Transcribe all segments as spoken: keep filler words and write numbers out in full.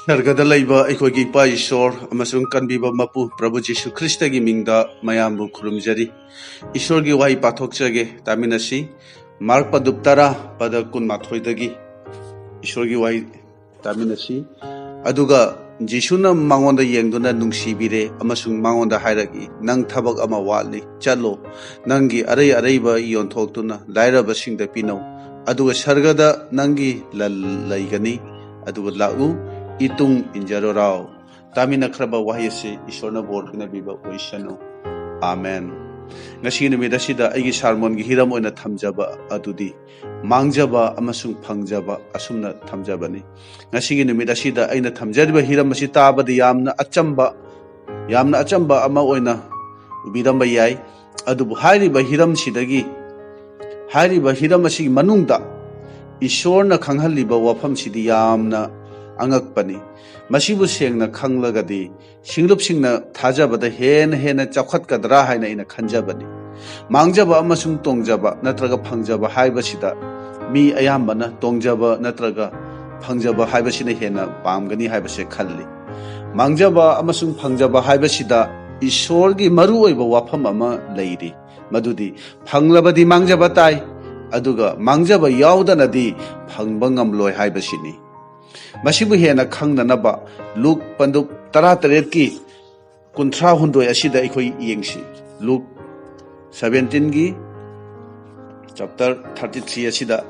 ꯁꯔꯒꯗ ꯂꯩꯕ ꯑꯩꯈꯣꯏꯒꯤ ꯏꯄꯥ ꯏꯁꯣꯔ ꯑꯃꯁꯨꯡ ꯀꯟꯕꯤꯕ ꯃꯄꯨ ꯄ꯭ꯔꯚꯨ ꯖꯤꯁꯨ ꯈ꯭ꯔꯤꯁꯇꯒꯤ ꯃꯤꯡꯗ ꯃꯌꯥꯝꯕꯨ ꯈꯨꯔꯨꯝꯖꯔꯤ꯫ ꯏꯁꯣꯔꯒꯤ ꯋꯥꯍꯩ ꯄꯥꯊꯣꯛꯆꯒꯦ, ꯇꯥꯃꯤꯟꯅꯁꯤ꯫ ꯃꯥꯔꯛ ꯄꯗꯨꯞ ꯇꯔꯥ, ꯄꯗ ꯀꯨꯟꯃꯥꯊꯣꯏꯗꯒꯤ ꯏꯁꯣꯔꯒꯤ ꯋꯥꯍꯩ ꯇꯥꯃꯤꯟꯅꯁꯤ꯫ ꯑꯗꯨꯒ ꯖꯤꯁꯨꯅ ꯃꯉꯣꯟꯗ ꯌꯦꯡꯗꯨꯅ ꯅꯨꯡꯁꯤꯕꯤꯔꯦ ꯑꯃꯁꯨꯡ ꯃꯉꯣꯟꯗ ꯍꯥꯏꯔꯛꯏ, "ꯅꯪ ꯊꯕꯛ ꯑꯃ ꯋꯥꯠꯂꯤ꯫ ꯆꯠꯂꯣ, ꯅꯪꯒꯤ ꯑꯔꯩ ꯑꯔꯩꯕ ꯌꯣꯟꯊꯣꯛꯇꯨꯅ ꯂꯥꯏꯔꯕꯁꯤꯡꯗ ꯄꯤꯅꯧ, ꯑꯗꯨꯒ ꯁꯔꯒꯗ ꯅꯪꯒꯤ ꯂꯟ ꯂꯩꯒꯅꯤ꯫ ꯑꯗꯨꯒ ꯂꯥꯛꯎ, ꯏꯇꯨꯡ ꯏꯟꯖꯔꯣꯔꯥꯎ"꯫ ꯇꯥꯃꯤꯟꯅꯈ꯭ꯔꯕ ꯋꯥꯍꯩ ꯑꯁꯤ ꯏꯁꯣꯔꯅ ꯕꯣꯔ ꯄꯤꯅꯕꯤꯕ ꯑꯣꯏꯁꯅꯨ꯫ ꯑꯥꯃꯦꯟ꯫ ꯉꯁꯤꯒꯤ ꯅꯨꯃꯤꯠ ꯑꯁꯤꯗ ꯑꯩꯒꯤ ꯁꯥꯔꯃꯣꯟꯒꯤ ꯍꯤꯔꯝ ꯑꯣꯏꯅ ꯊꯝꯖꯕ ꯑꯗꯨꯗꯤ ꯃꯥꯡꯖꯕ ꯑꯃꯁꯨꯡ ꯐꯪꯖꯕ ꯑꯁꯨꯝꯅ ꯊꯝꯖꯕꯅꯤ꯫ ꯉꯁꯤꯒꯤ ꯅꯨꯃꯤꯠ ꯑꯁꯤꯗ ꯑꯩꯅ ꯊꯝꯖꯔꯤꯕ ꯍꯤꯔꯝ ꯑꯁꯤ ꯇꯥꯕꯗ ꯌꯥꯝꯅ ꯑꯆꯝꯕ, ꯌꯥꯝꯅ ꯑꯆꯝꯕ ꯑꯃ ꯑꯣꯏꯅ ꯎꯕꯤꯔꯝꯕ ꯌꯥꯏ꯫ ꯑꯗꯨꯕꯨ ꯍꯥꯏꯔꯤꯕ ꯍꯤꯔꯝꯁꯤꯗꯒꯤ, ꯍꯥꯏꯔꯤꯕ ꯍꯤꯔꯝ ꯑꯁꯤꯒꯤ ꯃꯅꯨꯡꯗ ꯏꯁꯣꯔꯅ ꯈꯪꯍꯜꯂꯤꯕ ꯋꯥꯐꯝꯁꯤꯗꯤ ꯌꯥꯝꯅ ꯑꯉꯛꯄꯅꯤ꯫ ꯃꯁꯤꯕꯨ ꯁꯦꯡꯅ ꯈꯪꯂꯒꯗꯤ ꯁꯤꯡꯂꯨꯞꯁꯤꯡꯅ ꯊꯥꯖꯕꯗ ꯍꯦꯟꯅ ꯍꯦꯟꯅ ꯆꯥꯎꯈꯠꯀꯗ꯭ꯔꯥ ꯍꯥꯏꯅ ꯑꯩꯅ ꯈꯟꯖꯕꯅꯤ꯫ ꯃꯥꯡꯖꯕ ꯑꯃꯁꯨꯡ ꯇꯣꯡꯖꯕ ꯅꯠꯇ꯭ꯔꯒ ꯐꯪꯖꯕ ꯍꯥꯏꯕꯁꯤꯗ ꯃꯤ ꯑꯌꯥꯝꯕꯅ ꯇꯣꯡꯖꯕ ꯅꯠꯇ꯭ꯔꯒ ꯐꯪꯖꯕ ꯍꯥꯏꯕꯁꯤꯅ ꯍꯦꯟꯅ ꯄꯥꯝꯒꯅꯤ ꯍꯥꯏꯕꯁꯦ ꯈꯜꯂꯤ꯫ ꯃꯥꯡꯖꯕ ꯑꯃꯁꯨꯡ ꯐꯪꯖꯕ ꯍꯥꯏꯕꯁꯤꯗ ꯏꯁꯣꯔꯒꯤ ꯃꯔꯨꯑꯣꯏꯕ ꯋꯥꯐꯝ ꯑꯃ ꯂꯩꯔꯤ, ꯃꯗꯨꯗꯤ ꯐꯪꯂꯕꯗꯤ ꯃꯥꯡꯖꯕ ꯇꯥꯏ, ꯑꯗꯨꯒ ꯃꯥꯡꯖꯕ ꯌꯥꯎꯗꯅꯗꯤ ꯐꯪꯕ ꯉꯝꯂꯣꯏ ꯍꯥꯏꯕꯁꯤꯅꯤ꯫ ꯃꯁꯤꯕꯨ ꯍꯦꯟꯅ ꯈꯪꯅꯅꯕ ꯂꯨꯛ ꯄꯟꯗꯨꯞ ꯇꯔꯥꯇꯔꯦꯠꯀꯤ ꯀꯨꯟꯊ꯭ꯔꯥ ꯍꯨꯝꯗꯣꯏ ꯑꯁꯤꯗ ꯑꯩꯈꯣꯏ ꯌꯦꯡꯁꯤ꯫ ꯂꯨꯛ ꯁꯚꯦꯟꯇꯤꯟꯒꯤ ꯆꯦꯞꯇꯔ ꯊꯥꯔꯇꯤ ꯊ꯭ꯔꯤ ꯑꯁꯤꯗ,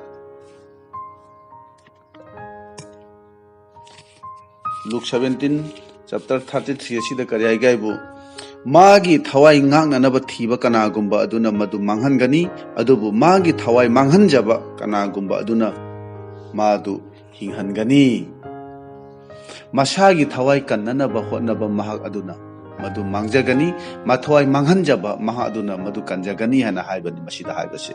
ꯂꯨꯛ ꯁꯚꯦꯟꯇꯤꯟ ꯆꯦꯞꯇꯔ ꯊꯥꯔꯇꯤ ꯊ꯭ꯔꯤ ꯑꯁꯤꯗ ꯀꯔꯤ ꯍꯥꯏꯒꯦ ꯍꯥꯏꯕꯨ, "ꯃꯥꯒꯤ ꯊꯋꯥꯏ ꯉꯥꯛꯅꯅꯕ ꯊꯤꯕ ꯀꯅꯥꯒꯨꯝꯕ ꯑꯗꯨꯅ ꯃꯗꯨ ꯃꯥꯡꯍꯟꯒꯅꯤ, ꯑꯗꯨꯕꯨ ꯃꯥꯒꯤ ꯊꯋꯥꯏ ꯃꯥꯡꯍꯟꯖꯕ ꯀꯅꯥꯒꯨꯝꯕ ꯑꯗꯨꯅ ꯃꯥꯗꯨ ꯍꯤꯡꯍꯟꯒꯅꯤ꯫ ꯃꯁꯥꯒꯤ ꯊꯋꯥꯏ ꯀꯟꯅꯅꯕ ꯍꯣꯠꯅꯕ ꯃꯍꯥꯛ ꯑꯗꯨꯅ ꯃꯗꯨ ꯃꯥꯡꯖꯒꯅꯤ, ꯃꯊꯋꯥꯏ ꯃꯥꯡꯍꯟꯖꯕ ꯃꯍꯥꯛ ꯑꯗꯨꯅ ꯃꯗꯨ ꯀꯟꯖꯒꯅꯤ" ꯍꯥꯏꯅ ꯍꯥꯏꯕꯅꯤ꯫ ꯃꯁꯤꯗ ꯍꯥꯏꯕꯁꯦ,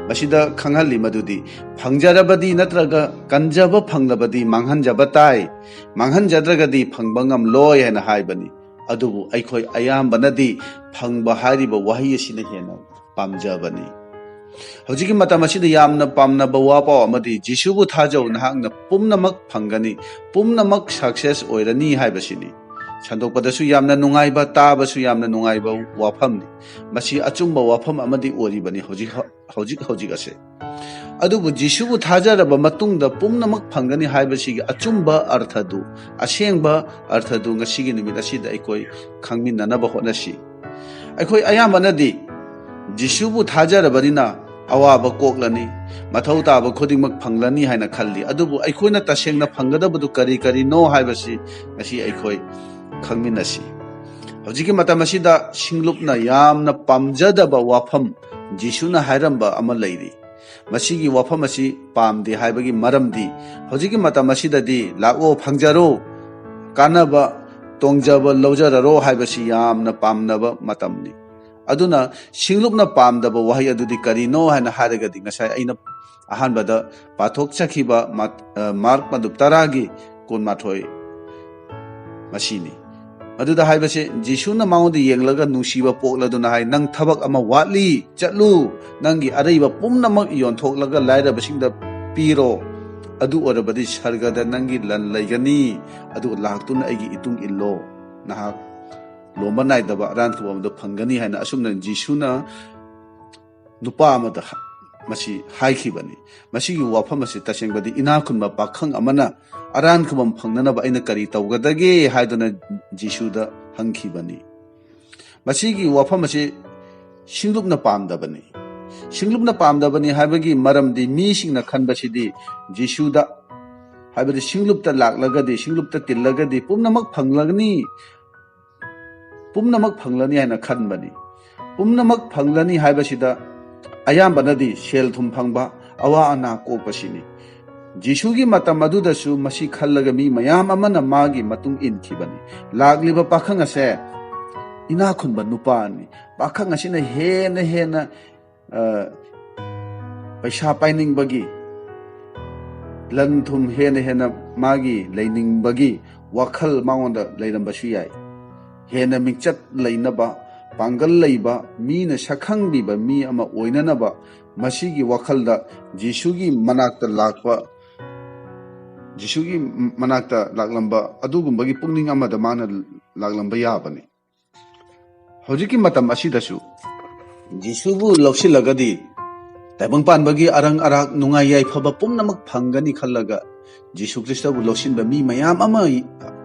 ꯃꯁꯤꯗ ꯈꯪꯍꯜꯂꯤ ꯃꯗꯨꯗꯤ ꯐꯪꯖꯔꯕꯗꯤ ꯅꯠꯇ꯭ꯔꯒ ꯀꯟꯖꯕ ꯐꯪꯂꯕꯗꯤ ꯃꯥꯡꯍꯟꯖꯕ ꯇꯥꯏ, ꯃꯥꯡꯍꯟꯖꯗ꯭ꯔꯒꯗꯤ ꯐꯪꯕ ꯉꯝꯂꯣꯏ ꯍꯥꯏꯅ ꯍꯥꯏꯕꯅꯤ꯫ ꯑꯗꯨꯕꯨ ꯑꯩꯈꯣꯏ ꯑꯌꯥꯝꯕꯅꯗꯤ ꯐꯪꯕ ꯍꯥꯏꯔꯤꯕ ꯋꯥꯍꯩ ꯑꯁꯤꯅ ꯍꯦꯟꯅ ꯄꯥꯝꯖꯕꯅꯤ꯫ ꯍꯧꯖꯤꯛꯀꯤ ꯃꯇꯝ ꯑꯁꯤꯗ ꯌꯥꯝꯅ ꯄꯥꯝꯅꯕ ꯋꯥ ꯄꯥꯎ ꯑꯃꯗꯤ, "ꯖꯤꯁꯨꯕꯨ ꯊꯥꯖꯧ, ꯅꯍꯥꯛꯅ ꯄꯨꯝꯅꯃꯛ ꯐꯪꯒꯅꯤ, ꯄꯨꯝꯅꯃꯛ success ꯑꯣꯏꯔꯅꯤ" ꯍꯥꯏꯕꯁꯤꯅꯤ꯫ ꯁꯟꯗꯣꯛꯄꯗꯁꯨ ꯌꯥꯝꯅ ꯅꯨꯡꯉꯥꯏꯕ, ꯇꯥꯕꯁꯨ ꯌꯥꯝꯅ ꯅꯨꯡꯉꯥꯏꯕ ꯋꯥꯐꯝꯅꯤ꯫ ꯃꯁꯤ ꯑꯆꯨꯝꯕ ꯋꯥꯐꯝ ꯑꯃꯗꯤ ꯑꯣꯏꯔꯤꯕꯅꯤ ꯍꯧꯖꯤꯛ, ꯍꯧꯖꯤꯛ, ꯍꯧꯖꯤꯛ ꯑꯁꯦ꯫ ꯑꯗꯨꯕꯨ ꯖꯤꯁꯨꯕꯨ ꯊꯥꯖꯔꯕ ꯃꯇꯨꯡꯗ ꯄꯨꯝꯅꯃꯛ ꯐꯪꯒꯅꯤ ꯍꯥꯏꯕꯁꯤꯒꯤ ꯑꯆꯨꯝꯕ ꯑꯔꯊꯗꯨ, ꯑꯁꯦꯡꯕ ꯑꯔꯊꯗꯨ ꯉꯁꯤꯒꯤ ꯅꯨꯃꯤꯠ ꯑꯁꯤꯗ ꯑꯩꯈꯣꯏ ꯈꯪꯃꯤꯟꯅꯅꯕ ꯍꯣꯠꯅꯁꯤ꯫ ꯑꯩꯈꯣꯏ ꯑꯌꯥꯝꯕꯅꯗꯤ ꯖꯤꯁꯨꯕꯨ ꯊꯥꯖꯔꯕꯅꯤꯅ ꯑꯋꯥꯕ ꯀꯣꯛꯂꯅꯤ, ꯃꯊꯧ ꯇꯥꯕ ꯈꯨꯗꯤꯡꯃꯛ ꯐꯪꯂꯅꯤ ꯍꯥꯏꯅ ꯈꯜꯂꯤ꯫ ꯑꯗꯨꯕꯨ ꯑꯩꯈꯣꯏꯅ ꯇꯁꯦꯡꯅ ꯐꯪꯒꯗꯕꯗꯨ ꯀꯔꯤ ꯀꯔꯤꯅꯣ ꯍꯥꯏꯕꯁꯤ ꯉꯁꯤ ꯑꯩꯈꯣꯏ ꯈꯪꯃꯤꯟꯅꯁꯤ꯫ ꯍꯧꯖꯤꯛꯀꯤ ꯃꯇꯝ ꯑꯁꯤꯗ ꯁꯤꯡꯂꯨꯞꯅ ꯌꯥꯝꯅ ꯄꯥꯝꯖꯗꯕ ꯋꯥꯐꯝ ꯖꯤꯁꯨꯅ ꯍꯥꯏꯔꯝꯕ ꯑꯃ ꯂꯩꯔꯤ꯫ ꯃꯁꯤꯒꯤ ꯋꯥꯐꯝ ꯑꯁꯤ ꯄꯥꯝꯗꯦ ꯍꯥꯏꯕꯒꯤ ꯃꯔꯝꯗꯤ, ꯍꯧꯖꯤꯛꯀꯤ ꯃꯇꯝ ꯑꯁꯤꯗꯗꯤ "ꯂꯥꯛꯑꯣ, ꯐꯪꯖꯔꯣ, ꯀꯥꯟꯅꯕ, ꯇꯣꯡꯖꯕ ꯂꯧꯖꯔꯔꯣ" ꯍꯥꯏꯕꯁꯤ ꯌꯥꯝꯅ ꯄꯥꯝꯅꯕ ꯃꯇꯝꯅꯤ꯫ ꯑꯗꯨꯅ ꯁꯤꯡꯂꯨꯞꯅ ꯄꯥꯝꯗꯕ ꯋꯥꯍꯩ ꯑꯗꯨꯗꯤ ꯀꯔꯤꯅꯣ ꯍꯥꯏꯅ ꯍꯥꯏꯔꯒꯗꯤ, ꯉꯁꯥꯏ ꯑꯩꯅ ꯑꯍꯥꯟꯕꯗ ꯄꯥꯊꯣꯛꯆꯈꯤꯕ ꯃꯥ-, ꯑ, ꯃꯥꯔꯛ ꯃꯗꯨꯞ ꯇꯔꯥꯒꯤ ꯀꯨꯟꯃꯥꯊꯣꯏ ꯃꯁꯤꯅꯤ꯫ ꯃꯗꯨꯗ ꯍꯥꯏꯕꯁꯦ, ꯖꯤꯁꯨꯅ ꯃꯉꯣꯟꯗ ꯌꯦꯡꯂꯒ ꯅꯨꯡꯁꯤꯕ ꯄꯣꯛꯂꯗꯨꯅ ꯍꯥꯏ, "ꯅꯪ ꯊꯕꯛ ꯑꯃ ꯋꯥꯠꯂꯤ, ꯆꯠꯂꯨ, ꯅꯪꯒꯤ ꯑꯔꯩꯕ ꯄꯨꯝꯅꯃꯛ ꯌꯣꯟꯊꯣꯛꯂꯒ ꯂꯥꯏꯔꯕꯁꯤꯡꯗ ꯄꯤꯔꯣ, ꯑꯗꯨ ꯑꯣꯏꯔꯕꯗꯤ ꯁꯔꯒꯗ ꯅꯪꯒꯤ ꯂꯟ ꯂꯩꯒꯅꯤ, ꯑꯗꯨꯒ ꯂꯥꯛꯇꯨꯅ ꯑꯩꯒꯤ ꯏꯇꯨꯡ ꯏꯜꯂꯣ, ꯅꯍꯥꯛ ꯂꯣꯝꯕ ꯅꯥꯏꯗꯕ ꯑꯔꯥꯟ ꯈꯨꯕꯝꯗ ꯐꯪꯒꯅꯤ" ꯍꯥꯏꯅ ꯑꯁꯨꯝꯅ ꯖꯤꯁꯨꯅ ꯅꯨꯄꯥ ꯑꯃꯗ ꯍ-, ꯃꯁꯤ ꯍꯥꯏꯈꯤꯕꯅꯤ꯫ ꯃꯁꯤꯒꯤ ꯋꯥꯐꯝ ꯑꯁꯤ ꯇꯁꯦꯡꯕꯗꯤ ꯏꯅꯥꯛ ꯈꯨꯟꯕ ꯄꯥꯈꯪ ꯑꯃꯅ "ꯑꯔꯥꯟ ꯈꯨꯕꯝ ꯐꯪꯅꯅꯕ ꯑꯩꯅ ꯀꯔꯤ ꯇꯧꯒꯗꯒꯦ?" ꯍꯥꯏꯗꯨꯅ ꯖꯤꯁꯨꯗ ꯍꯪꯈꯤꯕꯅꯤ꯫ ꯃꯁꯤꯒꯤ ꯋꯥꯐꯝ ꯑꯁꯤ ꯁꯤꯡꯂꯨꯞꯅ ꯄꯥꯝꯗꯕꯅꯤ꯫ ꯁꯤꯡꯂꯨꯞꯅ ꯄꯥꯝꯗꯕꯅꯤ ꯍꯥꯏꯕꯒꯤ ꯃꯔꯝꯗꯤ ꯃꯤꯁꯤꯡꯅ ꯈꯟꯕꯁꯤꯗꯤ ꯖꯤꯁꯨꯗ, ꯍꯥꯏꯕꯗꯤ ꯁꯤꯡꯂꯨꯞꯇ ꯂꯥꯛꯂꯒꯗꯤ, ꯁꯤꯡꯂꯨꯞꯇ ꯇꯤꯜꯂꯒꯗꯤ ꯄꯨꯝꯅꯃꯛ ꯐꯪꯂꯒꯅꯤ, ꯄꯨꯝꯅꯃꯛ ꯐꯪꯂꯅꯤ ꯍꯥꯏꯅ ꯈꯟꯕꯅꯤ꯫ ꯄꯨꯝꯅꯃꯛ ꯐꯪꯂꯅꯤ ꯍꯥꯏꯕꯁꯤꯗ ꯑꯌꯥꯝꯕꯅꯗꯤ ꯁꯦꯜ ꯊꯨꯝ ꯐꯪꯕ, ꯑꯋꯥ ꯑꯅꯥ ꯀꯣꯛꯄꯁꯤꯅꯤ꯫ ꯖꯤꯁꯨꯒꯤ ꯃꯇꯝ ꯑꯗꯨꯗꯁꯨ ꯃꯁꯤ ꯈꯜꯂꯒ ꯃꯤ ꯃꯌꯥꯝ ꯑꯃꯅ ꯃꯥꯒꯤ ꯃꯇꯨꯡ ꯏꯟꯈꯤꯕꯅꯤ꯫ ꯂꯥꯛꯂꯤꯕ ꯄꯥꯈꯪ ꯑꯁꯦ ꯏꯅꯥꯛ ꯈꯨꯟꯕ ꯅꯨꯄꯥꯅꯤ꯫ ꯄꯥꯈꯪ ꯑꯁꯤꯅ ꯍꯦꯟꯅ ꯍꯦꯟꯅ, ꯑ, ꯄꯩꯁꯥ ꯄꯥꯏꯅꯤꯡꯕꯒꯤ, ꯂꯟ ꯊꯨꯝ ꯍꯦꯟꯅ ꯍꯦꯟꯅ ꯃꯥꯒꯤ ꯂꯩꯅꯤꯡꯕꯒꯤ ꯋꯥꯈꯜ ꯃꯉꯣꯟꯗ ꯂꯩꯔꯝꯕꯁꯨ ꯌꯥꯏ꯫ ꯍꯦꯟꯅ ꯃꯤꯡꯆꯠ ꯂꯩꯅꯕ, ꯄꯥꯡꯒꯜ ꯂꯩꯕ, ꯃꯤꯅ ꯁꯛꯈꯪꯕꯤꯕ ꯃꯤ ꯑꯃ ꯑꯣꯏꯅꯅꯕ ꯃꯁꯤꯒꯤ ꯋꯥꯈꯜꯗ ꯖꯤꯁꯨꯒꯤ ꯃꯅꯥꯛꯇ ꯂꯥꯛꯄ, ꯖꯤꯁꯨꯒꯤ ꯃꯅꯥꯛꯇ ꯂꯥꯛꯂꯝꯕ ꯑꯗꯨꯒꯨꯝꯕꯒꯤ ꯄꯨꯛꯅꯤꯡ ꯑꯃꯗ ꯃꯥꯅ ꯂꯥꯛꯂꯝꯕ ꯌꯥꯕꯅꯤ꯫ ꯍꯧꯖꯤꯛꯀꯤ ꯃꯇꯝ ꯑꯁꯤꯗꯁꯨ ꯖꯤꯁꯨꯕꯨ ꯂꯧꯁꯤꯜꯂꯒꯗꯤ ꯇꯥꯏꯕꯪ ꯄꯥꯟꯕꯒꯤ ꯑꯔꯪ ꯑꯔꯥꯛ, ꯅꯨꯡꯉꯥꯏ ꯌꯥꯏꯐꯕ ꯄꯨꯝꯅꯃꯛ ꯐꯪꯒꯅꯤ ꯈꯜꯂꯒ ꯖꯤꯁꯨ ꯈ꯭ꯔꯤꯁꯇꯕꯨ ꯂꯧꯁꯤꯟꯕ ꯃꯤ ꯃꯌꯥꯝ ꯑꯃ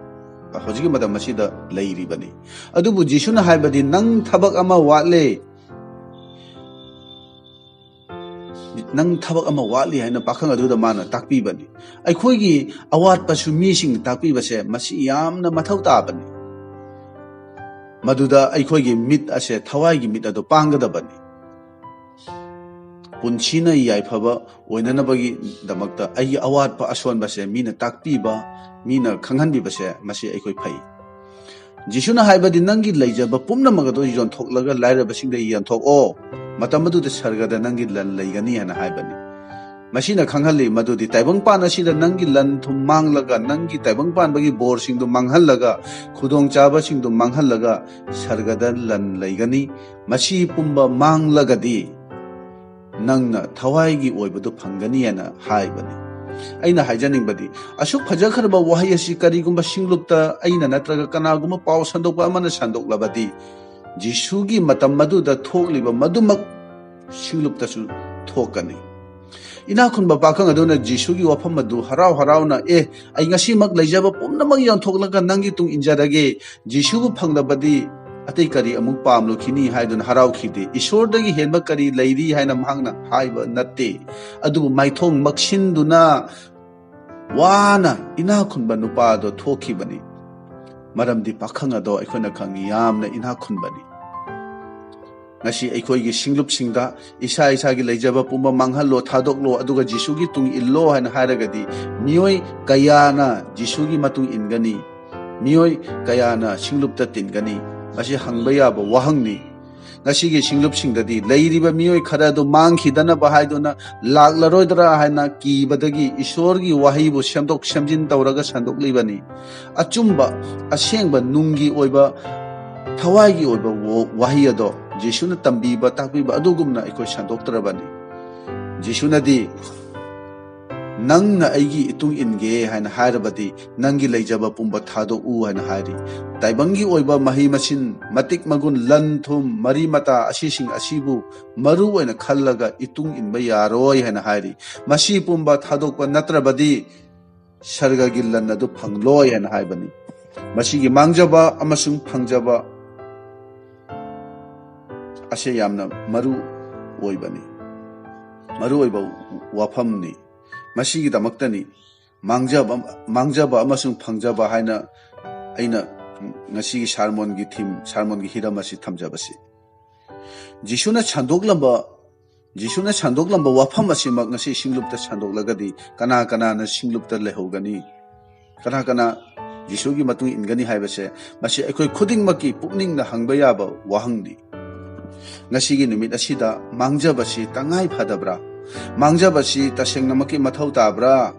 ꯍꯧꯖꯤꯛꯀꯤ ꯃꯇꯝ ꯑꯁꯤꯗ ꯂꯩꯔꯤꯕꯅꯤ꯫ ꯑꯗꯨꯕꯨ ꯖꯤꯁꯨꯅ ꯍꯥꯏꯕꯗꯤ, "ꯅꯪ ꯊꯕꯛ ꯑꯃ ꯋꯥꯠꯂꯦ, ꯅꯪ ꯊꯕꯛ ꯑꯃ ꯋꯥꯠꯂꯤ" ꯍꯥꯏꯅ ꯄꯥꯈꯪ ꯑꯗꯨꯗ ꯃꯥꯅ ꯇꯥꯛꯄꯤꯕꯅꯤ꯫ ꯑꯩꯈꯣꯏꯒꯤ ꯑꯋꯥꯠꯄꯁꯨ ꯃꯤꯁꯤꯡꯅ ꯇꯥꯛꯄꯤꯕꯁꯦ ꯃꯁꯤ ꯌꯥꯝꯅ ꯃꯊꯧ ꯇꯥꯕꯅꯤ꯫ ꯃꯗꯨꯗ ꯑꯩꯈꯣꯏꯒꯤ ꯃꯤꯠ ꯑꯁꯦ, ꯊꯋꯥꯏꯒꯤ ꯃꯤꯠ ꯑꯗꯨ ꯄꯥꯡꯒꯗꯕꯅꯤ꯫ ꯄꯨꯟꯁꯤꯅ ꯌꯥꯏꯐꯕ ꯑꯣꯏꯅꯅꯕꯒꯤꯗꯃꯛꯇ ꯑꯩꯒꯤ ꯑꯋꯥꯠꯄ ꯑꯁꯣꯟꯕꯁꯦ ꯃꯤꯅ ꯇꯥꯛꯄꯤꯕ, ꯃꯤꯅ ꯈꯪꯍꯟꯕꯤꯕꯁꯦ, ꯃꯁꯤ ꯑꯩꯈꯣꯏ ꯐꯩ꯫ ꯖꯤꯁꯨꯅ ꯍꯥꯏꯕꯗꯤ, "ꯅꯪꯒꯤ ꯂꯩꯖꯕ ꯄꯨꯝꯅꯃꯛ ꯑꯗꯨ ꯌꯣꯟꯊꯣꯛꯂꯒ ꯂꯥꯏꯔꯕꯁꯤꯡꯗ ꯌꯦꯟꯊꯣꯛꯑꯣ, ꯃꯇꯝ ꯑꯗꯨꯗ ꯁꯔꯒꯗ ꯅꯪꯒꯤ ꯂꯟ ꯂꯩꯒꯅꯤ" ꯍꯥꯏꯅ ꯍꯥꯏꯕꯅꯤ꯫ ꯃꯁꯤꯅ ꯈꯪꯍꯜꯂꯤ ꯃꯗꯨꯗꯤ ꯇꯥꯏꯕꯪꯄꯥꯟ ꯑꯁꯤꯗ ꯅꯪꯒꯤ ꯂꯟ ꯊꯨꯝ ꯃꯥꯡꯂꯒ, ꯅꯪꯒꯤ ꯇꯥꯏꯕꯪꯄꯥꯟꯕꯒꯤ ꯕꯣꯔꯁꯤꯡꯗꯨ ꯃꯥꯡꯍꯜꯂꯒ, ꯈꯨꯗꯣꯡꯆꯥꯕꯁꯤꯡꯗꯨ ꯃꯥꯡꯍꯜꯂꯒ ꯁꯔꯒꯗ ꯂꯟ ꯂꯩꯒꯅꯤ꯫ ꯃꯁꯤ ꯄꯨꯝꯕ ꯃꯥꯡꯂꯒꯗꯤ ꯅꯪꯅ ꯊꯋꯥꯏꯒꯤ ꯑꯣꯏꯕꯗꯨ ꯐꯪꯒꯅꯤ ꯍꯥꯏꯅ ꯍꯥꯏꯕꯅꯤ꯫ ꯑꯩꯅ ꯍꯥꯏꯖꯅꯤꯡꯕꯗꯤ, ꯑꯁꯨꯛ ꯐꯖꯈ꯭ꯔꯕ ꯋꯥꯍꯩ ꯑꯁꯤ ꯀꯔꯤꯒꯨꯝꯕ ꯁꯤꯡꯂꯨꯞꯇ ꯑꯩꯅ ꯅꯠꯇ꯭ꯔꯒ ꯀꯅꯥꯒꯨꯝꯕ ꯄꯥꯎ ꯁꯟꯗꯣꯛꯄ ꯑꯃꯅ ꯁꯟꯗꯣꯛꯂꯕꯗꯤ, ꯖꯤꯁꯨꯒꯤ ꯃꯇꯝ ꯑꯗꯨꯗ ꯊꯣꯛꯂꯤꯕ ꯃꯗꯨꯃꯛ ꯁꯤꯡꯂꯨꯞꯇꯁꯨ ꯊꯣꯛꯀꯅꯤ꯫ ꯏꯅꯥꯛ ꯈꯨꯟꯕ ꯄꯥꯈꯪ ꯑꯗꯨꯅ ꯖꯤꯁꯨꯒꯤ ꯋꯥꯐꯝ ꯑꯗꯨ ꯍꯔꯥꯎ ꯍꯔꯥꯎꯅ, "ꯑꯦ, ꯑꯩ ꯉꯁꯤꯃꯛ ꯂꯩꯖꯕ ꯄꯨꯝꯅꯃꯛ ꯌꯣꯟꯊꯣꯛꯂꯒ ꯅꯪꯒꯤ ꯇꯨꯡ ꯏꯟꯖꯔꯒꯦ, ꯖꯤꯁꯨꯕꯨ ꯐꯪꯂꯕꯗꯤ ꯑꯇꯩ ꯀꯔꯤ ꯑꯃꯨꯛ ꯄꯥꯝꯂꯨꯈꯤꯅꯤ?" ꯍꯥꯏꯗꯨꯅ ꯍꯔꯥꯎꯈꯤꯗꯦ꯫ ꯏꯁꯣꯔꯗꯒꯤ ꯍꯦꯟꯕ ꯀꯔꯤ ꯂꯩꯔꯤ ꯍꯥꯏꯅ ꯃꯍꯥꯛꯅ ꯍꯥꯏꯕ ꯅꯠꯇꯦ꯫ ꯑꯗꯨꯕꯨ ꯃꯥꯏꯊꯣꯡ ꯃꯛꯁꯤꯟꯗꯨꯅ ꯋꯥꯅ ꯏꯅꯥꯛ ꯈꯨꯟꯕ ꯅꯨꯄꯥ ꯑꯗꯣ ꯊꯣꯛꯈꯤꯕꯅꯤ꯫ ꯃꯔꯝꯗꯤ ꯄꯥꯈꯪ ꯑꯗꯣ ꯑꯩꯈꯣꯏꯅ ꯈꯪꯉꯤ, ꯌꯥꯝꯅ ꯏꯅꯥꯛ ꯈꯨꯟꯕꯅꯤ꯫ ꯉꯁꯤ ꯑꯩꯈꯣꯏꯒꯤ ꯁꯤꯡꯂꯨꯞꯁꯤꯡꯗ ꯏꯁꯥ ꯏꯁꯥꯒꯤ ꯂꯩꯖꯕ ꯄꯨꯝꯕ ꯃꯥꯡꯍꯜꯂꯣ, ꯊꯥꯗꯣꯛꯂꯣ, ꯑꯗꯨꯒ ꯖꯤꯁꯨꯒꯤ ꯇꯨꯡ ꯏꯜꯂꯣ ꯍꯥꯏꯅ ꯍꯥꯏꯔꯒꯗꯤ, ꯃꯤꯑꯣꯏ ꯀꯌꯥꯅ ꯖꯤꯁꯨꯒꯤ ꯃꯇꯨꯡ ꯏꯟꯒꯅꯤ? ꯃꯤꯑꯣꯏ ꯀꯌꯥꯅ ꯁꯤꯡꯂꯨꯞꯇ ꯇꯤꯟꯒꯅꯤ? ꯃꯁꯤ ꯍꯪꯕ ꯌꯥꯕ ꯋꯥꯍꯪꯅꯤ꯫ ꯉꯁꯤꯒꯤ ꯁꯤꯡꯂꯨꯞꯁꯤꯡꯗꯗꯤ ꯂꯩꯔꯤꯕ ꯃꯤꯑꯣꯏ ꯈꯔ ꯑꯗꯨ ꯃꯥꯡꯈꯤꯗꯅꯕ ꯍꯥꯏꯗꯨꯅ ꯂꯥꯛꯂꯔꯣꯏꯗ꯭ꯔꯥ ꯍꯥꯏꯅ ꯀꯤꯕꯗꯒꯤ ꯏꯁꯣꯔꯒꯤ ꯋꯥꯍꯩꯕꯨ ꯁꯦꯝꯗꯣꯛ ꯁꯦꯝꯖꯤꯟ ꯇꯧꯔꯒ ꯁꯟꯗꯣꯛꯂꯤꯕꯅꯤ꯫ ꯑꯆꯨꯝꯕ, ꯑꯁꯦꯡꯕ ꯅꯨꯡꯒꯤ ꯑꯣꯏꯕ ꯊꯋꯥꯏꯒꯤ ꯑꯣꯏꯕ ꯋꯥ- ꯋꯥꯍꯩ ꯑꯗꯣ ꯖꯤꯁꯨꯅ ꯇꯝꯕꯤꯕ, ꯇꯥꯛꯄꯤꯕ ꯑꯗꯨꯒꯨꯝꯅ ꯑꯩꯈꯣꯏ ꯁꯟꯗꯣꯛꯇ꯭ꯔꯕꯅꯤ꯫ ꯖꯤꯁꯨꯅꯗꯤ, "ꯅꯪꯅ ꯑꯩꯒꯤ ꯏꯇꯨꯡ ꯏꯟꯒꯦ ꯍꯥꯏꯅ ꯍꯥꯏꯔꯕꯗꯤ, ꯅꯪꯒꯤ ꯂꯩꯖꯕ ꯄꯨꯝꯕ ꯊꯥꯗꯣꯛꯎ" ꯍꯥꯏꯅ ꯍꯥꯏꯔꯤ꯫ ꯇꯥꯏꯕꯪꯒꯤ ꯑꯣꯏꯕ ꯃꯍꯩ ꯃꯁꯤꯡ, ꯃꯇꯤꯛ ꯃꯒꯨꯟ, ꯂꯟ ꯊꯨꯝ, ꯃꯔꯤ ꯃꯇꯥ ꯑꯁꯤꯁꯤꯡ ꯑꯁꯤꯕꯨ ꯃꯔꯨ ꯑꯣꯏꯅ ꯈꯜꯂꯒ ꯏꯇꯨꯡ ꯏꯟꯕ ꯌꯥꯔꯣꯏ ꯍꯥꯏꯅ ꯍꯥꯏꯔꯤ꯫ ꯃꯁꯤ ꯄꯨꯝꯕ ꯊꯥꯗꯣꯛꯄ ꯅꯠꯇ꯭ꯔꯕꯗꯤ ꯁꯔꯒꯒꯤ ꯂꯟ ꯑꯗꯨ ꯐꯪꯂꯣꯏ ꯍꯥꯏꯅ ꯍꯥꯏꯕꯅꯤ꯫ ꯃꯁꯤꯒꯤ ꯃꯥꯡꯖꯕ ꯑꯃꯁꯨꯡ ꯐꯪꯖꯕ ꯑꯁꯤ ꯌꯥꯝꯅ ꯃꯔꯨ ꯑꯣꯏꯕꯅꯤ, ꯃꯔꯨ ꯑꯣꯏꯕ ꯋꯥꯐꯝꯅꯤ꯫ ꯃꯁꯤꯒꯤꯗꯃꯛꯇꯅꯤ ꯃꯥꯡꯖꯕ, ꯃꯥꯡꯖꯕ ꯑꯃꯁꯨꯡ ꯐꯪꯖꯕ ꯍꯥꯏꯅ ꯑꯩꯅ ꯉꯁꯤꯒꯤ ꯁꯥꯔꯃꯣꯟꯒꯤ ꯊꯤꯝ, ꯁꯥꯔꯃꯣꯟꯒꯤ ꯍꯤꯔꯝ ꯑꯁꯤ ꯊꯝꯖꯕꯁꯤ꯫ ꯖꯤꯁꯨꯅ ꯁꯟꯗꯣꯛꯂꯝꯕ, ꯖꯤꯁꯨꯅ ꯁꯟꯗꯣꯛꯂꯝꯕ ꯋꯥꯐꯝ ꯑꯁꯤꯃꯛ ꯉꯁꯤ ꯁꯤꯡꯂꯨꯞꯇ ꯁꯟꯗꯣꯛꯂꯒꯗꯤ ꯀꯅꯥ ꯀꯅꯥꯅ ꯁꯤꯡꯂꯨꯞꯇ ꯂꯩꯍꯧꯒꯅꯤ? ꯀꯅꯥ ꯀꯅꯥ ꯖꯤꯁꯨꯒꯤ ꯃꯇꯨꯡ ꯏꯟꯒꯅꯤ ꯍꯥꯏꯕꯁꯦ, ꯃꯁꯤ ꯑꯩꯈꯣꯏ ꯈꯨꯗꯤꯡꯃꯛꯀꯤ ꯄꯨꯛꯅꯤꯡꯅ ꯍꯪꯕ ꯌꯥꯕ ꯋꯥꯍꯪꯅꯤ꯫ ꯉꯁꯤꯒꯤ ꯅꯨꯃꯤꯠ ꯑꯁꯤꯗ ꯃꯥꯡꯖꯕꯁꯤ ꯇꯉꯥꯏ ꯐꯗꯕ꯭ꯔꯥ? ꯃꯥꯡꯖꯕꯁꯤ ꯇꯁꯦꯡꯅꯃꯛꯀꯤ ꯃꯊꯧ ꯇꯥꯕ꯭ꯔꯥ?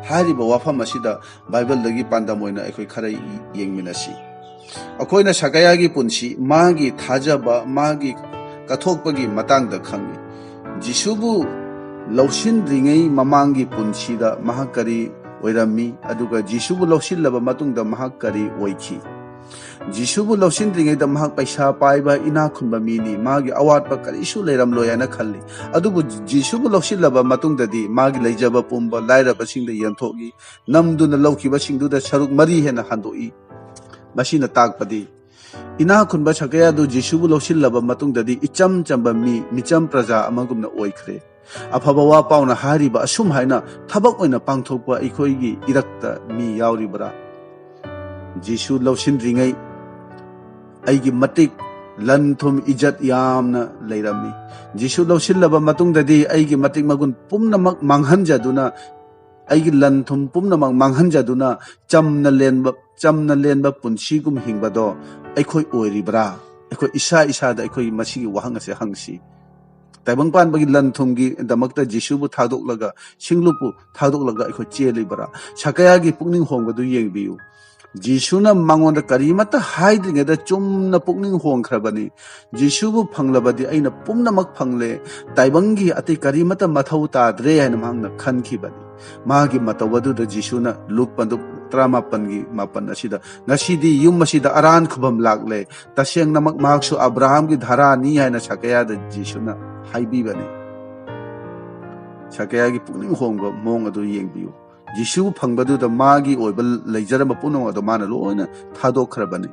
ꯍꯥꯏꯔꯤꯕ ꯋꯥꯐꯝ ꯑꯁꯤꯗ ꯕꯥꯏꯕꯜꯗꯒꯤ ꯄꯥꯟꯗꯝ ꯑꯣꯏꯅ ꯑꯩꯈꯣꯏ ꯈꯔ ꯌꯦꯡꯃꯤꯟꯅꯁꯤ꯫ ꯑꯩꯈꯣꯏꯅ ꯁꯀꯌꯥꯒꯤ ꯄꯨꯟꯁꯤ, ꯃꯥꯒꯤ ꯊꯥꯖꯕ, ꯃꯥꯒꯤ ꯀꯠꯊꯣꯛꯄꯒꯤ ꯃꯇꯥꯡꯗ ꯈꯪꯏ꯫ ꯖꯤꯁꯨꯕꯨ ꯂꯧꯁꯤꯟꯗ꯭ꯔꯤꯉꯩ ꯃꯃꯥꯡꯒꯤ ꯄꯨꯟꯁꯤꯗ ꯃꯍꯥꯛ ꯀꯔꯤ ꯑꯣꯏꯔꯝꯃꯤ, ꯑꯗꯨꯒ ꯖꯤꯁꯨꯕꯨ ꯂꯧꯁꯤꯜꯂꯕ ꯃꯇꯨꯡꯗ ꯃꯍꯥꯛ ꯀꯔꯤ ꯑꯣꯏꯈꯤ? ꯖꯤꯁꯨꯕꯨ ꯂꯧꯁꯤꯟꯗ꯭ꯔꯤꯉꯩꯗ ꯃꯍꯥꯛ ꯄꯩꯁꯥ ꯄꯥꯏꯕ, ꯏꯅꯥꯛ ꯈꯨꯟꯕ ꯃꯤꯅꯤ, ꯃꯥꯒꯤ ꯑꯋꯥꯠꯄ ꯀꯔꯤꯁꯨ ꯂꯩꯔꯝꯂꯣꯏ ꯍꯥꯏꯅ ꯈꯜꯂꯤ꯫ ꯑꯗꯨꯕꯨ ꯖꯤꯁꯨꯕꯨ ꯂꯧꯁꯤꯜꯂꯕ ꯃꯇꯨꯡꯗꯗꯤ ꯃꯥꯒꯤ ꯂꯩꯖꯕ ꯄꯨꯝꯕ ꯂꯥꯏꯔꯕꯁꯤꯡꯗ ꯌꯦꯟꯊꯣꯛꯏ, ꯅꯝꯗꯨꯅ ꯂꯧꯈꯤꯕꯁꯤꯡꯗꯨꯗ ꯁꯔꯨꯛ ꯃꯔꯤ ꯍꯦꯟꯅ ꯍꯟꯗꯣꯛꯏ꯫ ꯃꯁꯤꯅ ꯇꯥꯛꯄꯗꯤ, ꯏꯅꯥꯛ ꯈꯨꯟꯕ ꯁꯀꯌꯥꯗꯨ ꯖꯤꯁꯨꯕꯨ ꯂꯧꯁꯤꯜꯂꯕ ꯃꯇꯨꯡꯗꯗꯤ ꯏꯆꯝ ꯆꯝꯕ ꯃꯤ, ꯃꯤꯆꯝ ꯄ꯭ꯔꯖꯥ ꯑꯃꯒꯨꯝꯅ ꯑꯣꯏꯈ꯭ꯔꯦ꯫ ꯑꯐꯕ ꯋꯥ ꯄꯥꯎꯅ ꯍꯥꯏꯔꯤꯕ ꯑꯁꯨꯝ ꯍꯥꯏꯅ ꯊꯕꯛ ꯑꯣꯏꯅ ꯄꯥꯡꯊꯣꯛꯄ ꯑꯩꯈꯣꯏꯒꯤ ꯏꯔꯛꯇ ꯃꯤ ꯌꯥꯎꯔꯤꯕ꯭ꯔꯥ? ꯖꯤꯁꯨ ꯂꯧꯁꯤꯟꯗ꯭ꯔꯤꯉꯩ ꯑꯩꯒꯤ ꯃꯇꯤꯛ, ꯂꯟ ꯊꯨꯝ, ꯏꯖꯠ ꯌꯥꯝꯅ ꯂꯩꯔꯝꯃꯤ꯫ ꯖꯤꯁꯨ ꯂꯧꯁꯤꯜꯂꯕ ꯃꯇꯨꯡꯗꯗꯤ ꯑꯩꯒꯤ ꯃꯇꯤꯛ ꯃꯒꯨꯟ ꯄꯨꯝꯅꯃꯛ ꯃꯥꯡꯍꯟꯖꯗꯨꯅ, ꯑꯩꯒꯤ ꯂꯟ ꯊꯨꯝ ꯄꯨꯝꯅꯃꯛ ꯃꯥꯡꯍꯟꯖꯗꯨꯅ ꯆꯝꯅ ꯂꯦꯟꯕ, ꯆꯝꯅ ꯂꯦꯟꯕ ꯄꯨꯟꯁꯤꯒꯨꯝ ꯍꯤꯡꯕꯗꯣ ꯑꯩꯈꯣꯏ ꯑꯣꯏꯔꯤꯕ꯭ꯔꯥ? ꯑꯩꯈꯣꯏ ꯏꯁꯥ ꯏꯁꯥꯗ ꯑꯩꯈꯣꯏ ꯃꯁꯤꯒꯤ ꯋꯥꯍꯪ ꯑꯁꯦ ꯍꯪꯁꯤ꯫ ꯇꯥꯏꯕꯪ ꯄꯥꯟꯕꯒꯤ ꯂꯟ ꯊꯨꯝꯒꯤꯗꯃꯛꯇ ꯖꯤꯁꯨꯕꯨ ꯊꯥꯗꯣꯛꯂꯒ, ꯁꯤꯡꯂꯨꯞꯄꯨ ꯊꯥꯗꯣꯛꯂꯒ ꯑꯩꯈꯣꯏ ꯆꯦꯜꯂꯤꯕ꯭ꯔꯥ? ꯁꯀꯌꯥꯒꯤ ꯄꯨꯛꯅꯤꯡ ꯍꯣꯡꯕꯗꯨ ꯌꯦꯡꯕꯤꯌꯨ꯫ ꯖꯤꯁꯨꯅ ꯃꯉꯣꯟꯗ ꯀꯔꯤꯃꯠꯇ ꯍꯥꯏꯗ꯭ꯔꯤꯉꯩꯗ ꯆꯨꯝꯅ ꯄꯨꯛꯅꯤꯡ ꯍꯣꯡꯈ꯭ꯔꯕꯅꯤ꯫ "ꯖꯤꯁꯨꯕꯨ ꯐꯪꯂꯕꯗꯤ ꯑꯩꯅ ꯄꯨꯝꯅꯃꯛ ꯐꯪꯂꯦ, ꯇꯥꯏꯕꯪꯒꯤ ꯑꯇꯩ ꯀꯔꯤꯃꯠꯇ ꯃꯊꯧ ꯇꯥꯗ꯭ꯔꯦ" ꯍꯥꯏꯅ ꯃꯍꯥꯛꯅ ꯈꯟꯈꯤꯕꯅꯤ꯫ ꯃꯥꯒꯤ ꯃꯇꯧ ꯑꯗꯨꯗ ꯖꯤꯁꯨꯅ, ꯂꯨꯛ ꯄꯟꯗꯨꯞ ꯇꯔꯥꯃꯥꯄꯟꯒꯤ ꯃꯥꯄꯟ ꯑꯁꯤꯗ, "ꯉꯁꯤꯗꯤ ꯌꯨꯝ ꯑꯁꯤꯗ ꯑꯔꯥꯟ ꯈꯨꯕꯝ ꯂꯥꯛꯂꯦ, ꯇꯁꯦꯡꯅꯃꯛ ꯃꯍꯥꯛꯁꯨ ꯑꯕ꯭ꯔꯥꯍꯥꯝꯒꯤ ꯙꯔꯥꯅꯤ" ꯍꯥꯏꯅ ꯁꯀꯌꯥꯗ ꯖꯤꯁꯨꯅ ꯍꯥꯏꯕꯤꯕꯅꯤ꯫ ꯁꯀꯌꯥꯒꯤ ꯄꯨꯛꯅꯤꯡ ꯍꯣꯡꯕ ꯃꯑꯣꯡ ꯑꯗꯨ ꯌꯦꯡꯕꯤꯌꯨ꯫ ꯖꯤꯁꯨ ꯐꯪꯕꯗꯨꯗ ꯃꯥꯒꯤ ꯑꯣꯏꯕ ꯂꯩꯖꯔꯝꯕ ꯄꯨꯝꯅꯃꯛ ꯑꯗꯨ ꯃꯥꯅ ꯂꯣꯏꯅ ꯊꯥꯗꯣꯛꯈ꯭ꯔꯕꯅꯤ꯫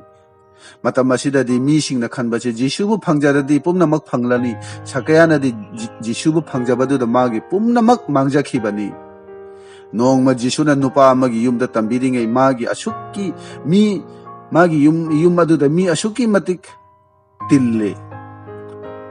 ꯃꯇꯝ ꯑꯁꯤꯗꯗꯤ ꯃꯤꯁꯤꯡꯅ ꯈꯟꯕꯁꯦ, "ꯖꯤꯁꯨꯕꯨ ꯐꯪꯖꯔꯗꯤ ꯄꯨꯝꯅꯃꯛ ꯐꯪꯂꯅꯤ"꯫ ꯁꯀꯌꯥꯅꯗꯤ ꯖꯤ-, ꯖꯤꯁꯨꯕꯨ ꯐꯪꯖꯕꯗꯨꯗ ꯃꯥꯒꯤ ꯄꯨꯝꯅꯃꯛ ꯃꯥꯡꯖꯈꯤꯕꯅꯤ꯫ ꯅꯣꯡꯃ ꯖꯤꯁꯨꯅ ꯅꯨꯄꯥ ꯑꯃꯒꯤ ꯌꯨꯝꯗ ꯇꯝꯕꯤꯔꯤꯉꯩ, ꯃꯥꯒꯤ ꯑꯁꯨꯛꯀꯤ ꯃꯤ, ꯃꯥꯒꯤ ꯌꯨꯝ, ꯌꯨꯝ ꯑꯗꯨꯗ ꯃꯤ ꯑꯁꯨꯛꯀꯤ ꯃꯇꯤꯛ ꯇꯤꯜꯂꯤ꯫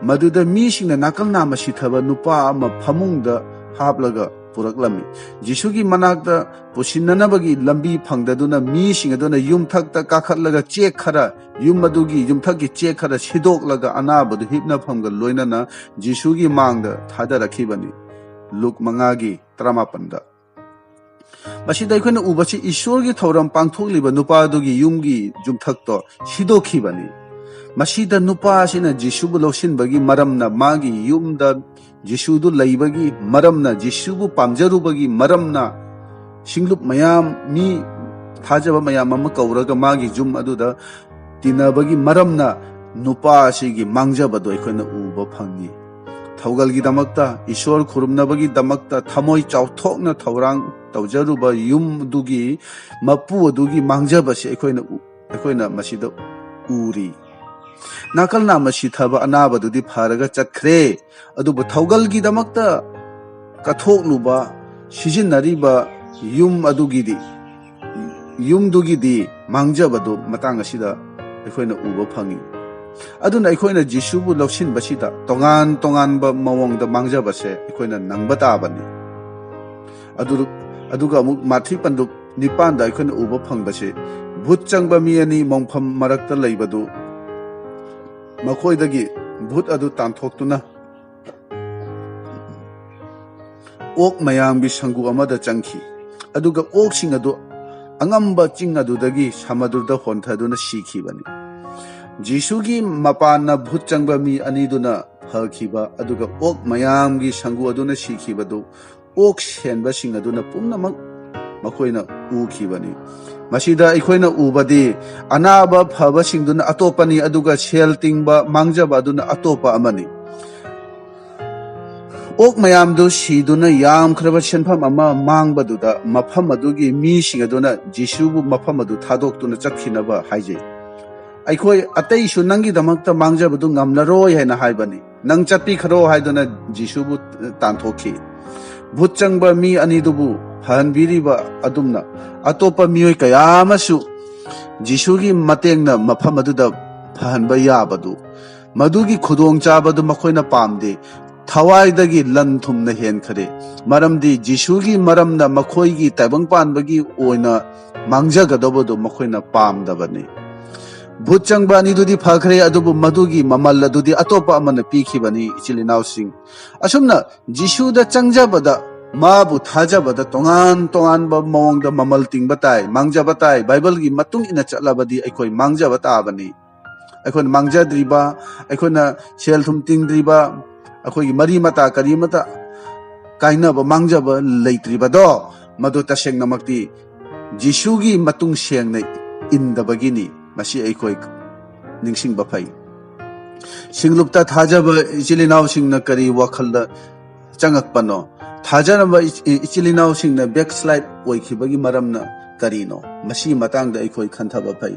ꯃꯗꯨꯗ ꯃꯤꯁꯤꯡꯅ ꯅꯥꯀꯜ ꯅꯥꯝꯃ ꯁꯤꯊꯕ ꯅꯨꯄꯥ ꯑꯃ ꯐꯃꯨꯡꯗ ꯍꯥꯞꯂꯒ ꯄꯨꯔꯛꯂꯝꯃꯤ꯫ ꯖꯤꯁꯨꯒꯤ ꯃꯅꯥꯛꯇ ꯄꯨꯁꯤꯟꯅꯅꯕꯒꯤ ꯂꯝꯕꯤ ꯐꯪꯗꯗꯨꯅ ꯃꯤꯁꯤꯡ ꯑꯗꯨꯅ ꯌꯨꯝꯊꯛꯇ ꯀꯥꯈꯠꯂꯒ ꯆꯦꯛ ꯈꯔ, ꯌꯨꯝ ꯑꯗꯨꯒꯤ ꯌꯨꯝꯊꯛꯀꯤ ꯆꯦꯛ ꯈꯔ ꯁꯤꯗꯣꯛꯂꯒ ꯑꯅꯥꯕꯗꯨ ꯍꯤꯞꯅꯐꯝꯒ ꯂꯣꯏꯅꯅ ꯖꯤꯁꯨꯒꯤ ꯃꯥꯡꯗ ꯊꯥꯗꯔꯛꯈꯤꯕꯅꯤ꯫ ꯂꯨꯛ ꯃꯉꯥꯒꯤ ꯇꯔꯥꯃꯥꯄꯟꯗ꯫ ꯃꯁꯤꯗ ꯑꯩꯈꯣꯏꯅ ꯎꯕꯁꯤ ꯏꯁꯣꯔꯒꯤ ꯊꯧꯔꯝ ꯄꯥꯡꯊꯣꯛꯂꯤꯕ ꯅꯨꯄꯥ ꯑꯗꯨꯒꯤ ꯌꯨꯝꯒꯤ ꯌꯨꯝꯊꯛꯇꯣ ꯁꯤꯗꯣꯛꯈꯤꯕꯅꯤ꯫ ꯃꯁꯤꯗ ꯅꯨꯄꯥ ꯑꯁꯤꯅ ꯖꯤꯁꯨꯕꯨ ꯂꯧꯁꯤꯟꯕꯒꯤ ꯃꯔꯝꯅ, ꯃꯥꯒꯤ ꯌꯨꯝꯗ ꯖꯤꯁꯨꯗꯨ ꯂꯩꯕꯒꯤ ꯃꯔꯝꯅ, ꯖꯤꯁꯨꯕꯨ ꯄꯥꯝꯖꯔꯨꯕꯒꯤ ꯃꯔꯝꯅ, ꯁꯤꯡꯂꯨꯞ ꯃꯌꯥꯝ, ꯃꯤ ꯊꯥꯖꯕ ꯃꯌꯥꯝ ꯑꯃ ꯀꯧꯔꯒ ꯃꯥꯒꯤ ꯌꯨꯝ ꯑꯗꯨꯗ ꯇꯤꯟꯅꯕꯒꯤ ꯃꯔꯝꯅ ꯅꯨꯄꯥ ꯑꯁꯤꯒꯤ ꯃꯥꯡꯖꯕꯗꯣ ꯑꯩꯈꯣꯏꯅ ꯎꯕ ꯐꯪꯉꯤ꯫ ꯊꯧꯒꯜꯒꯤꯗꯃꯛꯇ, ꯏꯁꯣꯔ ꯈꯨꯔꯨꯝꯅꯕꯒꯤꯗꯃꯛꯇ ꯊꯃꯣꯏ ꯆꯥꯎꯊꯣꯛꯅ ꯊꯧꯔꯥꯡ ꯇꯧꯖꯔꯨꯕ ꯌꯨꯝꯗꯨꯒꯤ ꯃꯄꯨ ꯑꯗꯨꯒꯤ ꯃꯥꯡꯖꯕꯁꯤ ꯑꯩꯈꯣꯏꯅ ꯎ-, ꯑꯩꯈꯣꯏꯅ ꯃꯁꯤꯗ ꯎꯔꯤ꯫ ꯅꯥꯀꯜ ꯅꯥꯝꯃ ꯁꯤꯊꯕ ꯑꯅꯥꯕꯗꯨꯗꯤ ꯐꯔꯒ ꯆꯠꯈ꯭ꯔꯦ, ꯑꯗꯨꯕꯨ ꯊꯧꯒꯜꯒꯤꯗꯃꯛꯇ ꯀꯠꯊꯣꯛꯂꯨꯕ, ꯁꯤꯖꯤꯟꯅꯔꯤꯕ ꯌꯨꯝ ꯑꯗꯨꯒꯤꯗꯤ, ꯌꯨꯝꯗꯨꯒꯤꯗꯤ ꯃꯥꯡꯖꯕꯗꯨ ꯃꯇꯥꯡ ꯑꯁꯤꯗ ꯑꯩꯈꯣꯏꯅ ꯎꯕ ꯐꯪꯉꯤ꯫ ꯑꯗꯨꯅ ꯑꯩꯈꯣꯏꯅ ꯖꯤꯁꯨꯕꯨ ꯂꯧꯁꯤꯟꯕꯁꯤꯗ ꯇꯣꯉꯥꯟ ꯇꯣꯉꯥꯟꯕ ꯃꯑꯣꯡꯗ ꯃꯥꯡꯖꯕꯁꯦ ꯑꯩꯈꯣꯏꯅ ꯅꯪꯕ ꯇꯥꯕꯅꯤ꯫ ꯑꯗꯨ, ꯑꯗꯨꯒ ꯑꯃꯨꯛ ꯃꯥꯊꯤ ꯄꯟꯗꯨꯞ ꯅꯤꯄꯥꯟꯗ ꯑꯩꯈꯣꯏꯅ ꯎꯕ ꯐꯪꯕꯁꯤ, ꯚꯨꯠ ꯆꯪꯕ ꯃꯤ ꯑꯅꯤ ꯃꯣꯡꯐꯝ ꯃꯔꯛꯇ ꯂꯩꯕꯗꯨ, ꯃꯈꯣꯏꯗꯒꯤ ꯚꯨꯠ ꯑꯗꯨ ꯇꯥꯟꯊꯣꯛꯇꯨꯅ ꯑꯣꯛ ꯃꯌꯥꯝꯒꯤ ꯁꯪꯒꯨ ꯑꯃꯗ ꯆꯪꯈꯤ꯫ ꯑꯗꯨꯒ ꯑꯣꯛꯁꯤꯡ ꯑꯗꯨ ꯑꯉꯝꯕ ꯆꯤꯡ ꯑꯗꯨꯗꯒꯤ ꯁꯃꯨꯗ꯭ꯔꯗ ꯍꯣꯟꯊꯗꯨꯅ ꯁꯤꯈꯤꯕꯅꯤ꯫ ꯖꯤꯁꯨꯒꯤ ꯃꯄꯥꯟꯅ ꯚꯨꯠ ꯆꯪꯕ ꯃꯤ ꯑꯅꯤꯗꯨꯅ ꯐꯈꯤꯕ, ꯑꯗꯨꯒ ꯑꯣꯛ ꯃꯌꯥꯝꯒꯤ ꯁꯪꯒꯨ ꯑꯗꯨꯅ ꯁꯤꯈꯤꯕꯗꯨ ꯑꯣꯛ ꯁꯦꯟꯕꯁꯤꯡ ꯑꯗꯨꯅ ꯄꯨꯝꯅꯃꯛ ꯃꯈꯣꯏꯅ ꯎꯈꯤꯕꯅꯤ꯫ ꯃꯁꯤꯗ ꯑꯩꯈꯣꯏꯅ ꯎꯕꯗꯤ ꯑꯅꯥꯕ ꯐꯕꯁꯤꯡꯗꯨꯅ ꯑꯇꯣꯞꯄꯅꯤ, ꯑꯗꯨꯒ ꯁꯦꯜ ꯇꯤꯡꯕ ꯃꯥꯡꯖꯕ ꯑꯗꯨꯅ ꯑꯇꯣꯞꯄ ꯑꯃꯅꯤ꯫ ꯑꯣꯛ ꯃꯌꯥꯝꯗꯨ ꯁꯤꯗꯨꯅ ꯌꯥꯝꯈ꯭ꯔꯕ ꯁꯦꯟꯐꯝ ꯑꯃ ꯃꯥꯡꯕꯗꯨꯗ ꯃꯐꯝ ꯑꯗꯨꯒꯤ ꯃꯤꯁꯤꯡ ꯑꯗꯨꯅ ꯖꯤꯁꯨꯕꯨ ꯃꯐꯝ ꯑꯗꯨ ꯊꯥꯗꯣꯛꯇꯨꯅ ꯆꯠꯈꯤꯅꯕ ꯍꯥꯏꯖꯩ꯫ "ꯑꯩꯈꯣꯏ ꯑꯇꯩꯁꯨ ꯅꯪꯒꯤꯗꯃꯛꯇ ꯃꯥꯡꯖꯕꯗꯨ ꯉꯝꯂꯔꯣꯏ" ꯍꯥꯏꯅ ꯍꯥꯏꯕꯅꯤ꯫ "ꯅꯪ ꯆꯠꯄꯤꯈ꯭ꯔꯣ" ꯍꯥꯏꯗꯨꯅ ꯖꯤꯁꯨꯕꯨ ꯇꯥꯟꯊꯣꯛꯈꯤ꯫ ꯚꯨꯠ ꯆꯪꯕ ꯃꯤ ꯑꯅꯤꯗꯨꯕꯨ ꯐꯍꯟꯕꯤꯔꯤꯕ ꯑꯗꯨꯝꯅ ꯑꯇꯣꯞꯄ ꯃꯤꯑꯣꯏ ꯀꯌꯥ ꯑꯃꯁꯨ ꯖꯤꯁꯨꯒꯤ ꯃꯇꯦꯡꯅ ꯃꯐꯝ ꯑꯗꯨꯗ ꯐꯍꯟꯕ ꯌꯥꯕꯗꯨ, ꯃꯗꯨꯒꯤ ꯈꯨꯗꯣꯡꯆꯥꯕꯗꯨ ꯃꯈꯣꯏꯅ ꯄꯥꯝꯗꯦ꯫ ꯊꯋꯥꯏꯗꯒꯤ ꯂꯟ ꯊꯨꯝꯅ ꯍꯦꯟꯈꯔꯦ, ꯃꯔꯝꯗꯤ ꯖꯤꯁꯨꯒꯤ ꯃꯔꯝꯅ ꯃꯈꯣꯏꯒꯤ ꯇꯥꯏꯕꯪ ꯄꯥꯟꯕꯒꯤ ꯑꯣꯏꯅ ꯃꯥꯡꯖꯒꯗꯧꯕꯗꯨ ꯃꯈꯣꯏꯅ ꯄꯥꯝꯗꯕꯅꯤ꯫ ꯚꯨꯠ ꯆꯪꯕ ꯑꯅꯤꯗꯨꯗꯤ ꯐꯈ꯭ꯔꯦ, ꯑꯗꯨꯕꯨ ꯃꯗꯨꯒꯤ ꯃꯃꯜ ꯑꯗꯨꯗꯤ ꯑꯇꯣꯞꯄ ꯑꯃꯅ ꯄꯤꯈꯤꯕꯅꯤ, ꯏꯆꯤꯜ ꯏꯅꯥꯎꯁꯤꯡ꯫ ꯑꯁꯨꯝꯅ ꯖꯤꯁꯨꯗ ꯆꯪꯖꯕꯗ, ꯃꯥꯕꯨ ꯊꯥꯖꯕꯗ ꯇꯣꯉꯥꯟ ꯇꯣꯉꯥꯟꯕ ꯃꯑꯣꯡꯗ ꯃꯃꯜ ꯇꯤꯡꯕ ꯇꯥꯏ, ꯃꯥꯡꯖꯕ ꯇꯥꯏ꯫ ꯕꯥꯏꯕꯜꯒꯤ ꯃꯇꯨꯡ ꯏꯟꯅ ꯆꯠꯂꯕꯗꯤ ꯑꯩꯈꯣꯏ ꯃꯥꯡꯖꯕ ꯇꯥꯕꯅꯤ꯫ ꯑꯩꯈꯣꯏꯅ ꯃꯥꯡꯖꯗ꯭ꯔꯤꯕ, ꯑꯩꯈꯣꯏꯅ ꯁꯦꯜ ꯊꯨꯝ ꯇꯤꯡꯗ꯭ꯔꯤꯕ, ꯑꯩꯈꯣꯏꯒꯤ ꯃꯔꯤ ꯃꯇꯥ ꯀꯔꯤ ꯑꯃꯠꯇ ꯀꯥꯏꯅꯕ, ꯃꯥꯡꯖꯕ ꯂꯩꯇ꯭ꯔꯤꯕꯗꯣ, ꯃꯗꯨ ꯇꯁꯦꯡꯅꯃꯛꯇꯤ ꯖꯤꯁꯨꯒꯤ ꯃꯇꯨꯡ ꯁꯦꯡꯅ ꯏꯟꯗꯕꯒꯤꯅꯤ꯫ ꯃꯁꯤ ꯑꯩꯈꯣꯏ ꯅꯤꯡꯁꯤꯡꯕ ꯐꯩ꯫ ꯁꯤꯡꯂꯨꯞꯇ ꯊꯥꯖꯕ ꯏꯆꯤꯜ ꯏꯅꯥꯎꯁꯤꯡꯅ ꯀꯔꯤ ꯋꯥꯈꯜꯗ ꯆꯪꯉꯛꯄꯅꯣ? ꯊꯥꯖꯔꯝꯕ ꯏꯆ-, ꯏꯆꯤꯜ ꯏꯅꯥꯎꯁꯤꯡꯅ backslide ꯑꯣꯏꯈꯤꯕꯒꯤ ꯃꯔꯝꯅ ꯀꯔꯤꯅꯣ? ꯃꯁꯤꯒꯤ ꯃꯇꯥꯡꯗ ꯑꯩꯈꯣꯏ ꯈꯟꯊꯕ ꯐꯩ꯫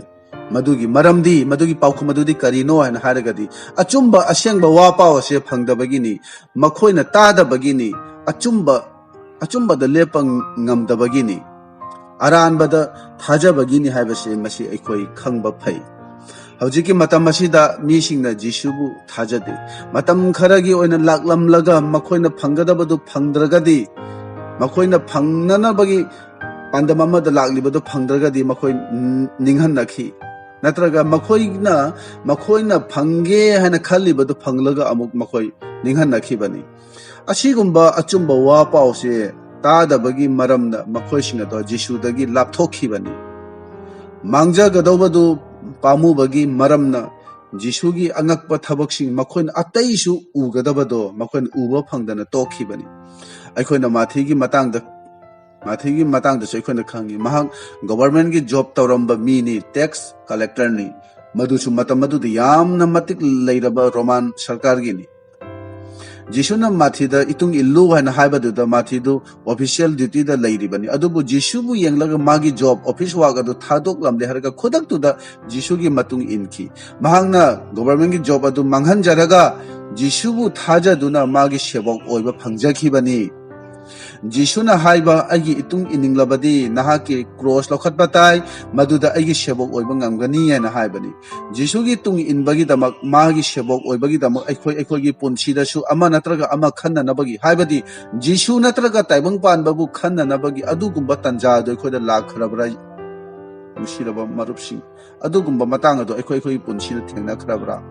ꯃꯗꯨꯒꯤ ꯃꯔꯝꯗꯤ, ꯃꯗꯨꯒꯤ ꯄꯥꯎꯈꯨꯝ ꯑꯗꯨꯗꯤ ꯀꯔꯤꯅꯣ ꯍꯥꯏꯅ ꯍꯥꯏꯔꯒꯗꯤ, ꯑꯆꯨꯝꯕ ꯑꯁꯦꯡꯕ ꯋꯥ ꯄꯥꯎ ꯑꯁꯦ ꯐꯪꯗꯕꯒꯤꯅꯤ, ꯃꯈꯣꯏꯅ ꯇꯥꯗꯕꯒꯤꯅꯤ, ꯑꯆꯨꯝꯕ, ꯑꯆꯨꯝꯕꯗ ꯂꯦꯞꯄ ꯉꯝꯗꯕꯒꯤꯅꯤ, ꯑꯔꯥꯟꯕꯗ ꯊꯥꯖꯕꯒꯤꯅꯤ ꯍꯥꯏꯕꯁꯦ ꯃꯁꯤ ꯑꯩꯈꯣꯏ ꯈꯪꯕ ꯐꯩ꯫ ꯍꯧꯖꯤꯛꯀꯤ ꯃꯇꯝ ꯑꯁꯤꯗ ꯃꯤꯁꯤꯡꯅ ꯖꯤꯁꯨꯕꯨ ꯊꯥꯖꯗꯦ꯫ ꯃꯇꯝ ꯈꯔꯒꯤ ꯑꯣꯏꯅ ꯂꯥꯛꯂꯝꯂꯒ ꯃꯈꯣꯏꯅ ꯐꯪꯒꯗꯕꯗꯨ ꯐꯪꯗ꯭ꯔꯒꯗꯤ, ꯃꯈꯣꯏꯅ ꯐꯪꯅꯅꯕꯒꯤ ꯄꯥꯟꯗꯝ ꯑꯃꯗ ꯂꯥꯛꯂꯤꯕꯗꯨ ꯐꯪꯗ꯭ꯔꯒꯗꯤ ꯃꯈꯣꯏ ꯅꯤꯡꯍꯟꯅꯈꯤ, ꯅꯠꯇ꯭ꯔꯒ ꯃꯈꯣꯏꯅ, ꯃꯈꯣꯏꯅ ꯐꯪꯒꯦ ꯍꯥꯏꯅ ꯈꯜꯂꯤꯕꯗꯨ ꯐꯪꯂꯒ ꯑꯃꯨꯛ ꯃꯈꯣꯏ ꯅꯤꯡꯍꯟꯅꯈꯤꯕꯅꯤ꯫ ꯑꯁꯤꯒꯨꯝꯕ ꯑꯆꯨꯝꯕ ꯋꯥ ꯄꯥꯎꯁꯦ ꯇꯥꯗꯕꯒꯤ ꯃꯔꯝꯅ ꯃꯈꯣꯏꯁꯤꯡ ꯑꯗꯣ ꯖꯤꯁꯨꯗꯒꯤ ꯂꯥꯞꯊꯣꯛꯈꯤꯕꯅꯤ꯫ ꯃꯥꯡꯖꯒꯗꯧꯕꯗꯨ ꯄꯥꯝꯃꯨꯕꯒꯤ ꯃꯔꯝꯅ ꯖꯤꯁꯨꯒꯤ ꯑꯉꯛꯄ ꯊꯕꯛꯁꯤꯡ ꯃꯈꯣꯏꯅ ꯑꯇꯩꯁꯨ ꯎꯒꯗꯕꯗꯣ ꯃꯈꯣꯏꯅ ꯎꯕ ꯐꯪꯗꯅ ꯇꯣꯛꯈꯤꯕꯅꯤ꯫ ꯑꯩꯈꯣꯏꯅ ꯃꯥꯊꯤꯒꯤ ꯃꯇꯥꯡꯗ, ꯃꯥꯊꯤꯒꯤ ꯃꯇꯥꯡꯗꯁꯨ ꯑꯩꯈꯣꯏꯅ ꯈꯪꯉꯤ꯫ ꯃꯍꯥꯛ ꯒꯣꯚꯔꯟꯃꯦꯟꯒꯤ ꯖꯣꯕ ꯇꯧꯔꯝꯕ ꯃꯤꯅꯤ, ꯇꯦꯛꯁ ꯀꯂꯦꯛꯇꯔꯅꯤ꯫ ꯃꯗꯨꯁꯨ ꯃꯇꯝ ꯑꯗꯨꯗ ꯌꯥꯝꯅ ꯃꯇꯤꯛ ꯂꯩꯔꯕ ꯔꯣꯃꯥꯟ ꯁꯔꯀꯥꯔꯒꯤꯅꯤ꯫ ꯖꯤꯁꯨꯅ ꯃꯥꯊꯤꯗ ꯏꯇꯨꯡ ꯏꯜꯂꯨ ꯍꯥꯏꯅ ꯍꯥꯏꯕꯗꯨꯗ ꯃꯥꯊꯤꯗꯨ ꯑꯣꯐꯤꯁꯤꯌꯦꯜ ꯗ꯭ꯌꯨꯇꯤꯗ ꯂꯩꯔꯤꯕꯅꯤ꯫ ꯑꯗꯨꯕꯨ ꯖꯤꯁꯨꯕꯨ ꯌꯦꯡꯂꯒ ꯃꯥꯒꯤ ꯖꯣꯕ, ꯑꯣꯐꯤꯁ ꯋꯥꯔꯛ ꯑꯗꯨ ꯊꯥꯗꯣꯛꯂꯝꯂꯦ ꯍꯥꯏꯔꯒ ꯈꯨꯗꯛꯇꯨꯗ ꯖꯤꯁꯨꯒꯤ ꯃꯇꯨꯡ ꯏꯟꯈꯤ꯫ ꯃꯍꯥꯛꯅ ꯒꯣꯚꯔꯟꯃꯦꯟꯒꯤ ꯖꯣꯕ ꯑꯗꯨ ꯃꯥꯡꯍꯟꯖꯔꯒ ꯖꯤꯁꯨꯕꯨ ꯊꯥꯖꯗꯨꯅ ꯃꯥꯒꯤ ꯁꯦꯕꯣꯛ ꯑꯣꯏꯕ ꯐꯪꯖꯈꯤꯕꯅꯤ꯫ ꯖꯤꯁꯨꯅ ꯍꯥꯏꯕ, "ꯑꯩꯒꯤ ꯏꯇꯨꯡ ꯏꯅꯤꯡꯂꯕꯗꯤ ꯅꯍꯥꯛꯀꯤ ꯀ꯭ꯔꯣꯁ ꯂꯧꯈꯠꯄ ꯇꯥꯏ, ꯃꯗꯨꯗ ꯑꯩꯒꯤ ꯁꯦꯕꯣꯛ ꯑꯣꯏꯕ ꯉꯝꯒꯅꯤ" ꯍꯥꯏꯅ ꯍꯥꯏꯕꯅꯤ꯫ ꯖꯤꯁꯨꯒꯤ ꯇꯨꯡ ꯏꯟꯕꯒꯤꯗꯃꯛ, ꯃꯥꯒꯤ ꯁꯦꯕꯣꯛ ꯑꯣꯏꯕꯒꯤꯗꯃꯛ ꯑꯩꯈꯣꯏ ꯑꯩꯈꯣꯏꯒꯤ ꯄꯨꯟꯁꯤꯗꯁꯨ ꯑꯃ ꯅꯠꯇ꯭ꯔꯒ ꯑꯃ ꯈꯟꯅꯅꯕꯒꯤ, ꯍꯥꯏꯕꯗꯤ ꯖꯤꯁꯨ ꯅꯠꯇ꯭ꯔꯒ ꯇꯥꯏꯕꯪ ꯄꯥꯟꯕꯕꯨ ꯈꯟꯅꯅꯕꯒꯤ ꯑꯗꯨꯒꯨꯝꯕ ꯇꯥꯟꯖꯥ ꯑꯗꯨ ꯑꯩꯈꯣꯏꯗ ꯂꯥꯛꯈ꯭ꯔꯕ꯭ꯔꯥ? ꯅꯨꯡꯁꯤꯔꯕ ꯃꯔꯨꯞꯁꯤꯡ, ꯑꯗꯨꯒꯨꯝꯕ ꯃꯇꯥꯡ ꯑꯗꯨ ꯑꯩꯈꯣꯏ ꯑꯩꯈꯣꯏꯒꯤ ꯄꯨꯟꯁꯤꯗ ꯊꯦꯡꯅꯈ꯭ꯔꯕ꯭ꯔꯥ?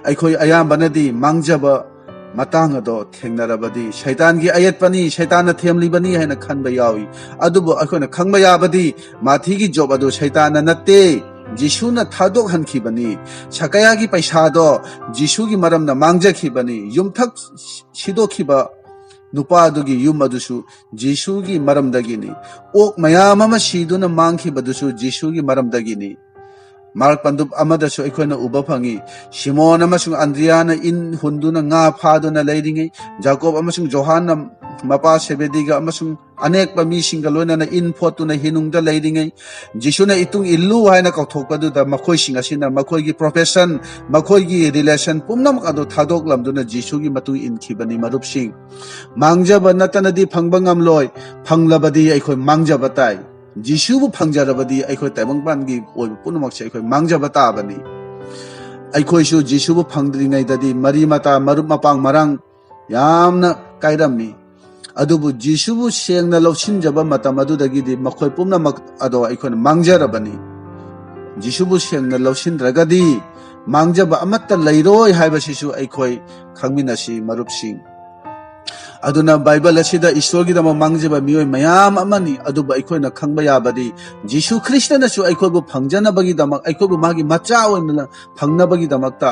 ꯑꯩꯈꯣꯏ ꯑꯌꯥꯝꯕꯅꯗꯤ ꯃꯥꯡꯖꯕ ꯃꯇꯥꯡ ꯑꯗꯣ ꯊꯦꯡꯅꯔꯕꯗꯤ ꯁꯩꯇꯥꯟꯒꯤ ꯑꯌꯦꯠꯄꯅꯤ, ꯁꯩꯇꯥꯟꯅ ꯊꯦꯝꯂꯤꯕꯅꯤ ꯍꯥꯏꯅ ꯈꯟꯕ ꯌꯥꯎꯏ꯫ ꯑꯗꯨꯕꯨ ꯑꯩꯈꯣꯏꯅ ꯈꯪꯕ ꯌꯥꯕꯗꯤ ꯃꯥꯊꯤꯒꯤ ꯖꯣꯕ ꯑꯗꯨ ꯁꯩꯇꯥꯟꯅ ꯅꯠꯇꯦ, ꯖꯤꯁꯨꯅ ꯊꯥꯗꯣꯛꯍꯟꯈꯤꯕꯅꯤ꯫ ꯁꯀꯌꯥꯒꯤ ꯄꯩꯁꯥꯗꯣ ꯖꯤꯁꯨꯒꯤ ꯃꯔꯝꯅ ꯃꯥꯡꯖꯈꯤꯕꯅꯤ꯫ ꯌꯨꯝꯊꯛ ꯁꯤꯗꯣꯛꯈꯤꯕ ꯅꯨꯄꯥ ꯑꯗꯨꯒꯤ ꯌꯨꯝ ꯑꯗꯨꯁꯨ ꯖꯤꯁꯨꯒꯤ ꯃꯔꯝꯗꯒꯤꯅꯤ꯫ ꯑꯣꯛ ꯃꯌꯥꯝ ꯑꯃ ꯁꯤꯗꯨꯅ ꯃꯥꯡꯈꯤꯕꯗꯨꯁꯨ ꯖꯤꯁꯨꯒꯤ ꯃꯔꯝꯗꯒꯤꯅꯤ꯫ ꯃꯥꯔꯛ ꯄꯟꯗꯨꯞ ꯑꯃꯗꯁꯨ ꯑꯩꯈꯣꯏꯅ ꯎꯕ ꯐꯪꯏ, ꯁꯤꯃꯣꯟ ꯑꯃꯁꯨꯡ ꯑꯟꯗ꯭ꯔꯤꯌꯥꯅ ꯏꯟ ꯍꯨꯟꯗꯨꯅ ꯉꯥ ꯐꯥꯗꯨꯅ ꯂꯩꯔꯤꯉꯩ, ꯖꯥꯀꯣꯕ ꯑꯃꯁꯨꯡ ꯖꯣꯍꯥꯟꯅ ꯃꯄꯥ ꯁꯦꯕꯦꯗꯤꯒ ꯑꯃꯁꯨꯡ ꯑꯅꯦꯛꯄ ꯃꯤꯁꯤꯡꯒ ꯂꯣꯏꯅꯅ ꯏꯟ ꯐꯣꯠꯇꯨꯅ ꯍꯤꯅꯨꯡꯗ ꯂꯩꯔꯤꯉꯩ, ꯖꯤꯁꯨꯅ "ꯏꯇꯨꯡ ꯏꯜꯂꯨ" ꯍꯥꯏꯅ ꯀꯧꯊꯣꯛꯄꯗꯨꯗ ꯃꯈꯣꯏꯁꯤꯡ ꯑꯁꯤꯅ ꯃꯈꯣꯏꯒꯤ ꯄ꯭ꯔꯣꯐꯦꯁꯟ, ꯃꯈꯣꯏꯒꯤ ꯔꯤꯂꯦꯁꯟ ꯄꯨꯝꯅꯃꯛ ꯑꯗꯨ ꯊꯥꯗꯣꯛꯂꯝꯗꯨꯅ ꯖꯤꯁꯨꯒꯤ ꯃꯇꯨꯡ ꯏꯟꯈꯤꯕꯅꯤ꯫ ꯃꯔꯨꯞꯁꯤꯡ, ꯃꯥꯡꯖꯕ ꯅꯠꯇꯅꯗꯤ ꯐꯪꯕ ꯉꯝꯂꯣꯏ, ꯐꯪꯂꯕꯗꯤ ꯑꯩꯈꯣꯏ ꯃꯥꯡꯖꯕ ꯇꯥꯏ꯫ ꯖꯤꯁꯨꯕꯨ ꯐꯪꯖꯔꯕꯗꯤ ꯑꯩꯈꯣꯏ ꯇꯥꯏꯕꯪꯄꯥꯟꯒꯤ ꯑꯣꯏꯕ ꯄꯨꯝꯅꯃꯛꯁꯦ ꯑꯩꯈꯣꯏ ꯃꯥꯡꯖꯕ ꯇꯥꯕꯅꯤ꯫ ꯑꯩꯈꯣꯏꯁꯨ ꯖꯤꯁꯨꯕꯨ ꯐꯪꯗ꯭ꯔꯤꯉꯩꯗꯗꯤ ꯃꯔꯤ ꯃꯇꯥ, ꯃꯔꯨꯞ ꯃꯄꯥꯡ ꯃꯔꯥꯡ ꯌꯥꯝꯅ ꯀꯥꯏꯔꯝꯃꯤ꯫ ꯑꯗꯨꯕꯨ ꯖꯤꯁꯨꯕꯨ ꯁꯦꯡꯅ ꯂꯧꯁꯤꯟꯖꯕ ꯃꯇꯝ ꯑꯗꯨꯗꯒꯤꯗꯤ ꯃꯈꯣꯏ ꯄꯨꯝꯅꯃꯛ ꯑꯗꯣ ꯑꯩꯈꯣꯏꯅ ꯃꯥꯡꯖꯔꯕꯅꯤ꯫ ꯖꯤꯁꯨꯕꯨ ꯁꯦꯡꯅ ꯂꯧꯁꯤꯟꯗ꯭ꯔꯒꯗꯤ ꯃꯥꯡꯖꯕ ꯑꯃꯠꯇ ꯂꯩꯔꯣꯏ ꯍꯥꯏꯕꯁꯤꯁꯨ ꯑꯩꯈꯣꯏ ꯈꯪꯃꯤꯟꯅꯁꯤ, ꯃꯔꯨꯞꯁꯤꯡ꯫ ꯑꯗꯨꯅ ꯕꯥꯏꯕꯜ ꯑꯁꯤꯗ ꯏꯁꯣꯔꯒꯤꯗꯃꯛ ꯃꯥꯡꯖꯕ ꯃꯤꯑꯣꯏ ꯃꯌꯥꯝ ꯑꯃꯅꯤ꯫ ꯑꯗꯨꯕꯨ ꯑꯩꯈꯣꯏꯅ ꯈꯪꯕ ꯌꯥꯕꯗꯤ, ꯖꯤꯁꯨ ꯈ꯭ꯔꯤꯁꯇꯅꯁꯨ ꯑꯩꯈꯣꯏꯕꯨ ꯐꯪꯖꯅꯕꯒꯤꯗꯃꯛ, ꯑꯩꯈꯣꯏꯕꯨ ꯃꯥꯒꯤ ꯃꯆꯥ ꯑꯣꯏꯅ ꯐꯪꯅꯕꯒꯤꯗꯃꯛꯇ,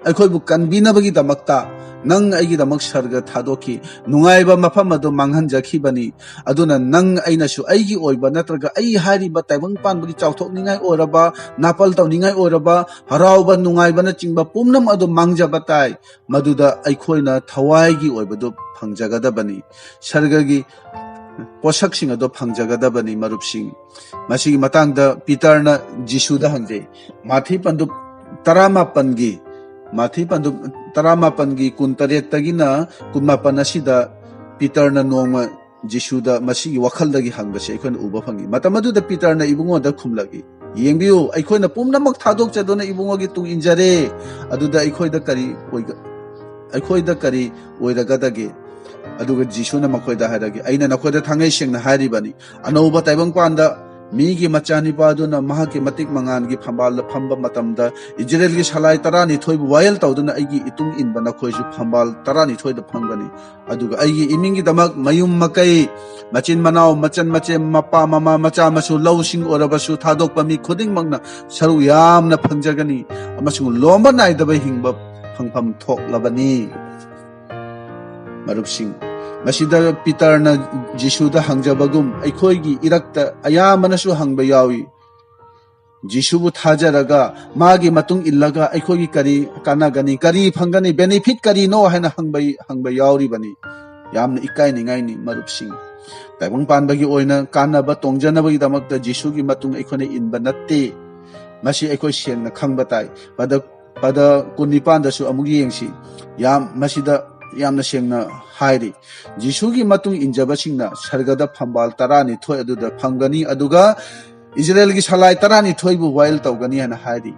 ꯑꯩꯈꯣꯏꯕꯨ ꯀꯟꯕꯤꯅꯕꯒꯤꯗꯃꯛꯇ ꯅꯪ ꯑꯩꯒꯤꯗꯃꯛ ꯁꯔꯒ ꯊꯥꯗꯣꯛꯈꯤ꯫ ꯅꯨꯡꯉꯥꯏꯕ ꯃꯐꯝ ꯑꯗꯨ ꯃꯥꯡꯍꯟꯖꯈꯤꯕꯅꯤ꯫ ꯑꯗꯨꯅ ꯅꯪ ꯑꯩꯅꯁꯨ ꯑꯩꯒꯤ ꯑꯣꯏꯕ ꯅꯠꯇ꯭ꯔꯒ ꯑꯩ ꯍꯥꯏꯔꯤꯕ ꯇꯥꯏꯕꯪ ꯄꯥꯟꯕꯒꯤ ꯆꯥꯎꯊꯣꯛꯅꯤꯡꯉꯥꯏ ꯑꯣꯏꯔꯕ, ꯅꯥꯄꯜ ꯇꯧꯅꯤꯡꯉꯥꯏ ꯑꯣꯏꯔꯕ, ꯍꯔꯥꯎꯕ ꯅꯨꯡꯉꯥꯏꯕꯅꯆꯤꯡꯕ ꯄꯨꯝꯅꯃꯛ ꯑꯗꯨ ꯃꯥꯡꯖꯕ ꯇꯥꯏ꯫ ꯃꯗꯨꯗ ꯑꯩꯈꯣꯏꯅ ꯊꯋꯥꯏꯒꯤ ꯑꯣꯏꯕꯗꯨ ꯐꯪꯖꯒꯗꯕꯅꯤ꯫ ꯁꯔꯒꯒꯤ ꯄꯣꯠꯁꯛꯁꯤꯡ ꯑꯗꯨ ꯐꯪꯖꯒꯗꯕꯅꯤ, ꯃꯔꯨꯞꯁꯤꯡ꯫ ꯃꯁꯤꯒꯤ ꯃꯇꯥꯡꯗ ꯄꯤꯇꯔꯅ ꯖꯤꯁꯨꯗ ꯍꯪꯖꯩ꯫ ꯃꯥꯊꯤ ꯄꯟꯗꯨꯞ ꯇꯔꯥꯃꯥꯄꯟꯒꯤ, ꯃꯥꯊꯤ ꯄꯟꯗꯨꯞ ꯇꯔꯥꯃꯥꯄꯟꯒꯤ ꯀꯨꯟꯇꯔꯦꯠꯇꯒꯤꯅ ꯀꯨꯟꯃꯥꯄꯟ ꯑꯁꯤꯗ ꯄꯤꯇꯔꯅ ꯅꯣꯡꯃ ꯖꯤꯁꯨꯗ ꯃꯁꯤꯒꯤ ꯋꯥꯈꯜꯗꯒꯤ ꯍꯪꯕꯁꯦ ꯑꯩꯈꯣꯏꯅ ꯎꯕ ꯐꯪꯉꯤ꯫ ꯃꯇꯝ ꯑꯗꯨꯗ ꯄꯤꯇꯔꯅ ꯏꯕꯨꯡꯉꯣꯗ ꯈꯨꯝꯂꯛꯏ, "ꯌꯦꯡꯕꯤꯌꯨ, ꯑꯩꯈꯣꯏꯅ ꯄꯨꯝꯅꯃꯛ ꯊꯥꯗꯣꯛꯆꯗꯨꯅ ꯏꯕꯨꯡꯉꯣꯒꯤ ꯇꯨꯡ ꯏꯟꯖꯔꯦ꯫ ꯑꯗꯨꯗ ꯑꯩꯈꯣꯏꯗ ꯀꯔꯤ ꯑꯣꯏꯒ-, ꯑꯩꯈꯣꯏꯗ ꯀꯔꯤ ꯑꯣꯏꯔꯒꯗꯒꯦ?" ꯑꯗꯨꯒ ꯖꯤꯁꯨꯅ ꯃꯈꯣꯏꯗ ꯍꯥꯏꯔꯒꯦ, "ꯑꯩꯅ ꯅꯈꯣꯏꯗ ꯊꯥꯡꯉꯩ ꯁꯦꯡꯅ ꯍꯥꯏꯔꯤꯕꯅꯤ, ꯑꯅꯧꯕ ꯇꯥꯏꯕꯪꯄꯥꯟꯗ ꯃꯤꯒꯤ ꯃꯆꯥꯅꯤꯄꯥ ꯑꯗꯨꯅ ꯃꯍꯥꯛꯀꯤ ꯃꯇꯤꯛ ꯃꯉꯥꯜꯒꯤ ꯐꯝꯕꯥꯜꯗ ꯐꯝꯕ ꯃꯇꯝꯗ, ꯏꯖꯔꯦꯜꯒꯤ ꯁꯂꯥꯏ ꯇꯔꯥꯅꯤꯊꯣꯏꯕꯨ ꯋꯥꯌꯦꯜ ꯇꯧꯗꯨꯅ ꯑꯩꯒꯤ ꯏꯇꯨꯡ ꯏꯟꯕ ꯅꯈꯣꯏꯁꯨ ꯐꯝꯕꯥꯜ ꯇꯔꯥꯅꯤꯊꯣꯏꯗ ꯐꯝꯒꯅꯤ꯫ ꯑꯗꯨꯒ ꯑꯩꯒꯤ ꯏꯃꯤꯡꯒꯤꯗꯃꯛ ꯃꯌꯨꯝ ꯃꯀꯩ, ꯃꯆꯤꯟ ꯃꯅꯥꯎ, ꯃꯆꯟ ꯃꯆꯦ, ꯃꯄꯥ ꯃꯃꯥ, ꯃꯆꯥ ꯃꯁꯨ, ꯂꯧꯁꯤꯡ ꯑꯣꯏꯔꯕꯁꯨ ꯊꯥꯗꯣꯛꯄ ꯃꯤ ꯈꯨꯗꯤꯡꯃꯛꯅ ꯁꯔꯨꯛ ꯌꯥꯝꯅ ꯐꯪꯖꯒꯅꯤ ꯑꯃꯁꯨꯡ ꯂꯣꯝꯕ ꯅꯥꯏꯗꯕ ꯍꯤꯡꯕ ꯐꯪꯐꯝ ꯊꯣꯛꯂꯕꯅꯤ꯫" ꯃꯔꯨꯞꯁꯤꯡ, ꯃꯁꯤꯗ ꯄꯤꯇꯔꯅ ꯖꯤꯁꯨꯗ ꯍꯪꯖꯕꯒꯨꯝ ꯑꯩꯈꯣꯏꯒꯤ ꯏꯔꯛꯇ ꯑꯌꯥꯝꯕꯅꯁꯨ ꯍꯪꯕ ꯌꯥꯎꯏ꯫ ꯖꯤꯁꯨꯕꯨ ꯊꯥꯖꯔꯒ ꯃꯥꯒꯤ ꯃꯇꯨꯡ ꯏꯜꯂꯒ ꯑꯩꯈꯣꯏꯒꯤ ꯀꯔꯤ ꯀꯥꯟꯅꯒꯅꯤ, ꯀꯔꯤ ꯐꯪꯒꯅꯤ, benefit ꯀꯔꯤꯅꯣ ꯍꯥꯏꯅ ꯍꯪꯕ, ꯍꯪꯕ ꯌꯥꯎꯔꯤꯕꯅꯤ꯫ ꯌꯥꯝꯅ ꯏꯀꯥꯏꯅꯤꯡꯉꯥꯏꯅꯤ, ꯃꯔꯨꯞꯁꯤꯡ꯫ ꯇꯥꯏꯕꯪ ꯄꯥꯟꯕꯒꯤ ꯑꯣꯏꯅ ꯀꯥꯟꯅꯕ ꯇꯣꯡꯖꯅꯕꯒꯤꯗꯃꯛꯇ ꯖꯤꯁꯨꯒꯤ ꯃꯇꯨꯡ ꯑꯩꯈꯣꯏꯅ ꯏꯟꯕ ꯅꯠꯇꯦ꯫ ꯃꯁꯤ ꯑꯩꯈꯣꯏ ꯁꯦꯡꯅ ꯈꯪꯕ ꯇꯥꯏ꯫ ꯄꯗ, ꯄꯗ ꯀꯨꯟꯅꯤꯄꯥꯟꯗꯁꯨ ꯑꯃꯨꯛ ꯌꯦꯡꯁꯤ꯫ ꯌꯥꯝ, ꯃꯁꯤꯗ ꯌꯥꯝꯅ ꯁꯦꯡꯅ ꯍꯥꯏꯔꯤ꯫ ꯖꯤꯁꯨꯒꯤ ꯃꯇꯨꯡ ꯏꯟꯖꯕꯁꯤꯡꯅ ꯁꯔꯒꯗ ꯐꯝꯕꯥꯜ ꯇꯔꯥꯅꯤꯊꯣꯏ ꯑꯗꯨꯗ ꯐꯝꯒꯅꯤ, ꯑꯗꯨꯒ ꯏꯖꯔꯦꯜꯒꯤ ꯁꯂꯥꯏ ꯇꯔꯥꯅꯤꯊꯣꯏꯕꯨ ꯋꯥꯌꯦꯜ ꯇꯧꯒꯅꯤ ꯍꯥꯏꯅ ꯍꯥꯏꯔꯤ꯫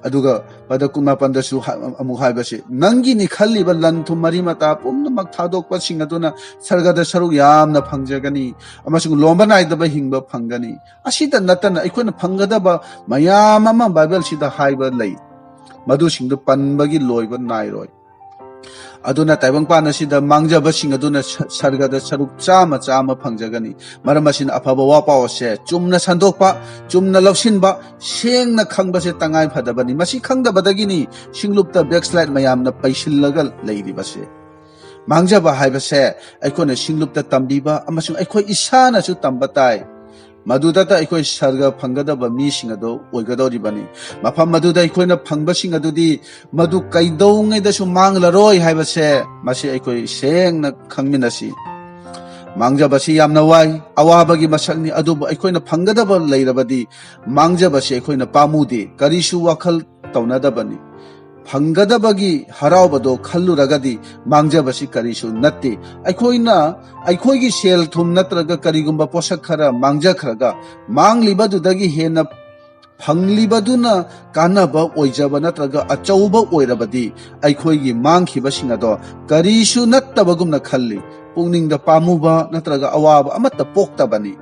ꯑꯗꯨꯒ ꯄꯗ ꯀꯨꯟꯃꯥꯄꯟꯗꯁꯨ ꯍꯥ-, ꯑꯃꯨꯛ ꯍꯥꯏꯕꯁꯤ, "ꯅꯪꯒꯤꯅꯤ ꯈꯜꯂꯤꯕ ꯂꯟ ꯊꯨꯝ ꯃꯔꯤ ꯃꯇꯥ ꯄꯨꯝꯅꯃꯛ ꯊꯥꯗꯣꯛꯄꯁꯤꯡ ꯑꯗꯨꯅ ꯁꯔꯒꯗ ꯁꯔꯨꯛ ꯌꯥꯝꯅ ꯐꯪꯖꯒꯅꯤ ꯑꯃꯁꯨꯡ ꯂꯣꯝꯕ ꯅꯥꯏꯗꯕ ꯍꯤꯡꯕ ꯐꯪꯒꯅꯤ꯫" ꯑꯁꯤꯇ ꯅꯠꯇꯅ ꯑꯩꯈꯣꯏꯅ ꯐꯪꯒꯗꯕ ꯃꯌꯥꯝ ꯑꯃ ꯕꯥꯏꯕꯜꯁꯤꯗ ꯍꯥꯏꯕ ꯂꯩ꯫ ꯃꯗꯨꯁꯤꯡꯗꯨ ꯄꯟꯕꯒꯤ ꯂꯣꯏꯕ ꯅꯥꯏꯔꯣꯏ꯫ ꯑꯗꯨꯅ ꯇꯥꯏꯕꯪꯄꯥꯟ ꯑꯁꯤꯗ ꯃꯥꯡꯖꯕꯁꯤꯡ ꯑꯗꯨꯅ ꯁ- ꯁꯔꯒꯗ ꯁꯔꯨꯛ ꯆꯥꯝꯃ ꯆꯥꯝꯃ ꯐꯪꯖꯒꯅꯤ꯫ ꯃꯔꯝ ꯑꯁꯤꯅ ꯑꯐꯕ ꯋꯥ ꯄꯥꯎ ꯑꯁꯦ ꯆꯨꯝꯅ ꯁꯟꯗꯣꯛꯄ, ꯆꯨꯝꯅ ꯂꯧꯁꯤꯟꯕ, ꯁꯦꯡꯅ ꯈꯪꯕꯁꯦ ꯇꯉꯥꯏ ꯐꯗꯕꯅꯤ꯫ ꯃꯁꯤ ꯈꯪꯗꯕꯗꯒꯤꯅꯤ ꯁꯤꯡꯂꯨꯞꯇ ꯕꯦꯛꯁꯂꯥꯏꯠ ꯃꯌꯥꯝꯅ ꯄꯩꯁꯤꯜꯂꯒ ꯂꯩꯔꯤꯕꯁꯦ꯫ ꯃꯥꯡꯖꯕ ꯍꯥꯏꯕꯁꯦ ꯑꯩꯈꯣꯏꯅ ꯁꯤꯡꯂꯨꯞꯇ ꯇꯝꯕꯤꯕ ꯑꯃꯁꯨꯡ ꯑꯩꯈꯣꯏ ꯏꯁꯥꯅꯁꯨ ꯇꯝꯕ ꯇꯥꯏ꯫ ꯃꯗꯨꯗꯇ ꯑꯩꯈꯣꯏ ꯁꯔꯒ ꯐꯪꯒꯗꯕ ꯃꯤꯁꯤꯡ ꯑꯗꯨ ꯑꯣꯏꯒꯗꯧꯔꯤꯕꯅꯤ꯫ ꯃꯐꯝ ꯑꯗꯨꯗ ꯑꯩꯈꯣꯏꯅ ꯐꯪꯕꯁꯤꯡ ꯑꯗꯨꯗꯤ ꯃꯗꯨ ꯀꯩꯗꯧꯉꯩꯗꯁꯨ ꯃꯥꯡꯂꯔꯣꯏ ꯍꯥꯏꯕꯁꯦ ꯃꯁꯤ ꯑꯩꯈꯣꯏ ꯁꯦꯡꯅ ꯈꯪꯃꯤꯟꯅꯁꯤ꯫ ꯃꯥꯡꯖꯕꯁꯤ ꯌꯥꯝꯅ ꯋꯥꯏ, ꯑꯋꯥꯕꯒꯤ ꯃꯁꯛꯅꯤ꯫ ꯑꯗꯨꯕꯨ ꯑꯩꯈꯣꯏꯅ ꯐꯪꯒꯗꯕ ꯂꯩꯔꯕꯗꯤ ꯃꯥꯡꯖꯕꯁꯤ ꯑꯩꯈꯣꯏꯅ ꯄꯥꯝꯃꯨꯗꯦ, ꯀꯔꯤꯁꯨ ꯋꯥꯈꯜ ꯇꯧꯅꯗꯕꯅꯤ꯫ ꯐꯪꯒꯗꯕꯒꯤ ꯍꯔꯥꯎꯕꯗꯣ ꯈꯜꯂꯨꯔꯒꯗꯤ ꯃꯥꯡꯖꯕꯁꯤ ꯀꯔꯤꯁꯨ ꯅꯠꯇꯦ꯫ ꯑꯩꯈꯣꯏꯅ ꯑꯩꯈꯣꯏꯒꯤ ꯁꯦꯜ ꯊꯨꯝ ꯅꯠꯇ꯭ꯔꯒ ꯀꯔꯤꯒꯨꯝꯕ ꯄꯣꯠꯁꯛ ꯈꯔ ꯃꯥꯡꯖꯈ꯭ꯔꯒ ꯃꯥꯡꯂꯤꯕꯗꯨꯗꯒꯤ ꯍꯦꯟꯅ ꯐꯪꯂꯤꯕꯗꯨꯅ ꯀꯥꯟꯅꯕ ꯑꯣꯏꯖꯕ ꯅꯠꯇ꯭ꯔꯒ ꯑꯆꯧꯕ ꯑꯣꯏꯔꯕꯗꯤ ꯑꯩꯈꯣꯏꯒꯤ ꯃꯥꯡꯈꯤꯕꯁꯤꯡ ꯑꯗꯣ ꯀꯔꯤꯁꯨ ꯅꯠꯇꯕꯒꯨꯝꯅ ꯈꯜꯂꯤ꯫ ꯄꯨꯛꯅꯤꯡꯗ ꯄꯥꯝꯃꯨꯕ ꯅꯠꯇ꯭ꯔꯒ ꯑꯋꯥꯕ ꯑꯃꯠꯇ ꯄꯣꯛꯇꯕꯅꯤ꯫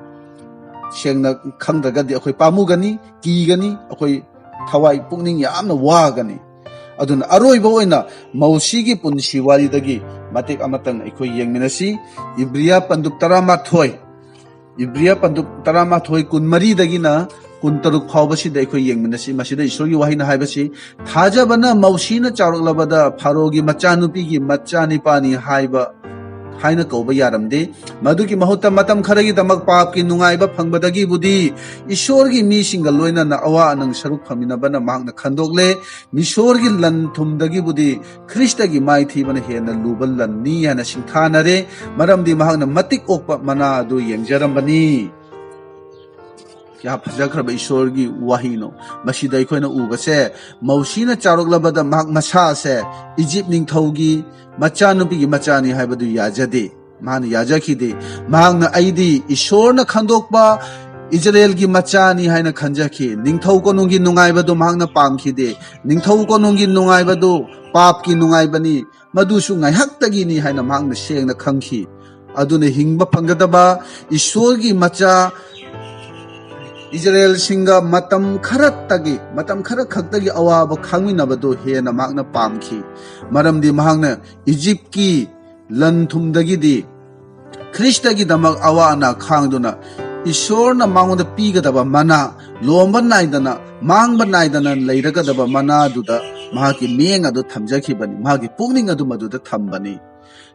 ꯁꯦꯡꯅ ꯈꯪꯗ꯭ꯔꯒꯗꯤ ꯑꯩꯈꯣꯏ ꯄꯥꯝꯃꯨꯒꯅꯤ, ꯀꯤꯒꯅꯤ, ꯑꯩꯈꯣꯏ ꯊꯋꯥꯏ ꯄꯨꯛꯅꯤꯡ ꯌꯥꯝꯅ ꯋꯥꯒꯅꯤ꯫ ꯑꯗꯨꯅ ꯑꯔꯣꯏꯕ ꯑꯣꯏꯅ ꯃꯧꯁꯤꯒꯤ ꯄꯨꯟꯁꯤ ꯋꯥꯔꯤꯗꯒꯤ ꯃꯇꯦꯛ ꯑꯃꯇꯪ ꯑꯩꯈꯣꯏ ꯌꯦꯡꯃꯤꯟꯅꯁꯤ꯫ ꯏꯕ꯭ꯔꯤꯌꯥ ꯄꯟꯗꯨꯞ ꯇꯔꯥꯃꯥꯊꯣꯏ, ꯏꯕ꯭ꯔꯤꯌꯥ ꯄꯟꯗꯨꯞ ꯇꯔꯥꯃꯥꯊꯣꯏ, ꯀꯨꯟꯃꯔꯤꯗꯒꯤꯅ ꯀꯨꯟꯇꯔꯨꯛ ꯐꯥꯎꯕꯁꯤꯗ ꯑꯩꯈꯣꯏ ꯌꯦꯡꯃꯤꯟꯅꯁꯤ꯫ ꯃꯁꯤꯗ ꯏꯁꯣꯔꯒꯤ ꯋꯥꯍꯩꯅ ꯍꯥꯏꯕꯁꯤ, "ꯊꯥꯖꯕꯅ ꯃꯧꯁꯤꯅ ꯆꯥꯎꯔꯛꯂꯕꯗ ꯐꯥꯔꯣꯒꯤ ꯃꯆꯥꯅꯨꯄꯤꯒꯤ ꯃꯆꯥꯅꯤꯄꯥꯅꯤ ꯍꯥꯏꯕ ꯍꯥꯏꯅ ꯀꯧꯕ ꯌꯥꯔꯝꯗꯦ꯫ ꯃꯗꯨꯒꯤ ꯃꯍꯨꯠꯇ ꯃꯇꯝ ꯈꯔꯒꯤꯗꯃꯛ ꯄꯥꯞꯀꯤ ꯅꯨꯡꯉꯥꯏꯕ ꯐꯪꯕꯗꯒꯤꯕꯨꯗꯤ ꯏꯁꯣꯔꯒꯤ ꯃꯤꯁꯤꯡꯒ ꯂꯣꯏꯅꯅ ꯑꯋꯥ ꯑꯅꯪ ꯁꯔꯨꯛ ꯐꯃꯤꯟꯅꯕꯅ ꯃꯍꯥꯛꯅ ꯈꯟꯗꯣꯛꯂꯦ꯫ ꯃꯤꯁꯣꯔꯒꯤ ꯂꯟ ꯊꯨꯝꯗꯒꯤꯕꯨꯗꯤ ꯈ꯭ꯔꯤꯁꯇꯒꯤ ꯃꯥꯏꯊꯤꯕꯅ ꯍꯦꯟꯅ ꯂꯨꯕ ꯂꯟꯅꯤ ꯍꯥꯏꯅ ꯁꯤꯡꯊꯥꯅꯔꯦ꯫ ꯃꯔꯝꯗꯤ ꯃꯍꯥꯛꯅ ꯃꯇꯤꯛ ꯑꯣꯛꯄ ꯃꯅꯥ ꯑꯗꯨ ꯌꯦꯡꯖꯔꯝꯕꯅꯤ"꯫ ꯀꯌꯥ ꯐꯖꯈ꯭ꯔꯕ ꯏꯁꯣꯔꯒꯤ ꯋꯥꯍꯩꯅꯣ꯫ ꯃꯁꯤꯗ ꯑꯩꯈꯣꯏꯅ ꯎꯕꯁꯦ, ꯃꯧꯁꯤꯅ ꯆꯥꯎꯔꯛꯂꯕꯗ ꯃꯍꯥꯛ ꯃꯁꯥꯁꯦ ꯏꯖꯤꯞ ꯅꯤꯡꯊꯧꯒꯤ ꯃꯆꯥꯅꯨꯄꯤꯒꯤ ꯃꯆꯥꯅꯤ ꯍꯥꯏꯕꯗꯨ ꯌꯥꯖꯗꯦ꯫ ꯃꯥꯅ ꯌꯥꯖꯈꯤꯗꯦ꯫ ꯃꯍꯥꯛꯅ "ꯑꯩꯗꯤ ꯏꯁꯣꯔꯅ ꯈꯟꯗꯣꯛꯄ ꯏꯖꯔꯦꯜꯒꯤ ꯃꯆꯥꯅꯤ" ꯍꯥꯏꯅ ꯈꯟꯖꯈꯤ꯫ ꯅꯤꯡꯊꯧ ꯀꯣꯅꯨꯡꯒꯤ ꯅꯨꯡꯉꯥꯏꯕꯗꯨ ꯃꯍꯥꯛꯅ ꯄꯥꯝꯈꯤꯗꯦ꯫ ꯅꯤꯡꯊꯧ ꯀꯣꯅꯨꯡꯒꯤ ꯅꯨꯡꯉꯥꯏꯕꯗꯨ ꯄꯥꯞꯀꯤ ꯅꯨꯡꯉꯥꯏꯕꯅꯤ, ꯃꯗꯨꯁꯨ ꯉꯥꯏꯍꯥꯛꯇꯒꯤꯅꯤ ꯍꯥꯏꯅ ꯃꯍꯥꯛꯅ ꯁꯦꯡꯅ ꯈꯪꯈꯤ꯫ ꯑꯗꯨꯅ ꯍꯤꯡꯕ ꯐꯪꯒꯗꯕ ꯏꯁꯣꯔꯒꯤ ꯃꯆꯥ ꯏꯖꯔꯦꯜꯁꯤꯡꯒ ꯃꯇꯝ ꯈꯔꯇꯒꯤ, ꯃꯇꯝ ꯈꯔ ꯈꯛꯇꯒꯤ ꯑꯋꯥꯕ ꯈꯥꯡꯃꯤꯟꯅꯕꯗꯨ ꯍꯦꯟꯅ ꯃꯍꯥꯛꯅ ꯄꯥꯝꯈꯤ꯫ ꯃꯔꯝꯗꯤ ꯃꯍꯥꯛꯅ ꯏꯖꯤꯞꯀꯤ ꯂꯟ ꯊꯨꯝꯗꯒꯤꯗꯤ ꯈ꯭ꯔꯤꯁꯇꯒꯤꯗꯃꯛ ꯑꯋꯥ ꯑꯅꯥ ꯈꯥꯡꯗꯨꯅ ꯏꯁꯣꯔꯅ ꯃꯉꯣꯟꯗ ꯄꯤꯒꯗꯕ ꯃꯅꯥ, ꯂꯣꯝꯕ ꯅꯥꯏꯗꯅ, ꯃꯥꯡꯕ ꯅꯥꯏꯗꯅ ꯂꯩꯔꯒꯗꯕ ꯃꯅꯥꯗꯨꯗ ꯃꯍꯥꯛꯀꯤ ꯃꯤꯠꯌꯦꯡ ꯑꯗꯨ ꯊꯝꯖꯈꯤꯕꯅꯤ, ꯃꯍꯥꯛꯀꯤ ꯄꯨꯛꯅꯤꯡ ꯑꯗꯨ ꯃꯗꯨꯗ ꯊꯝꯕꯅꯤ꯫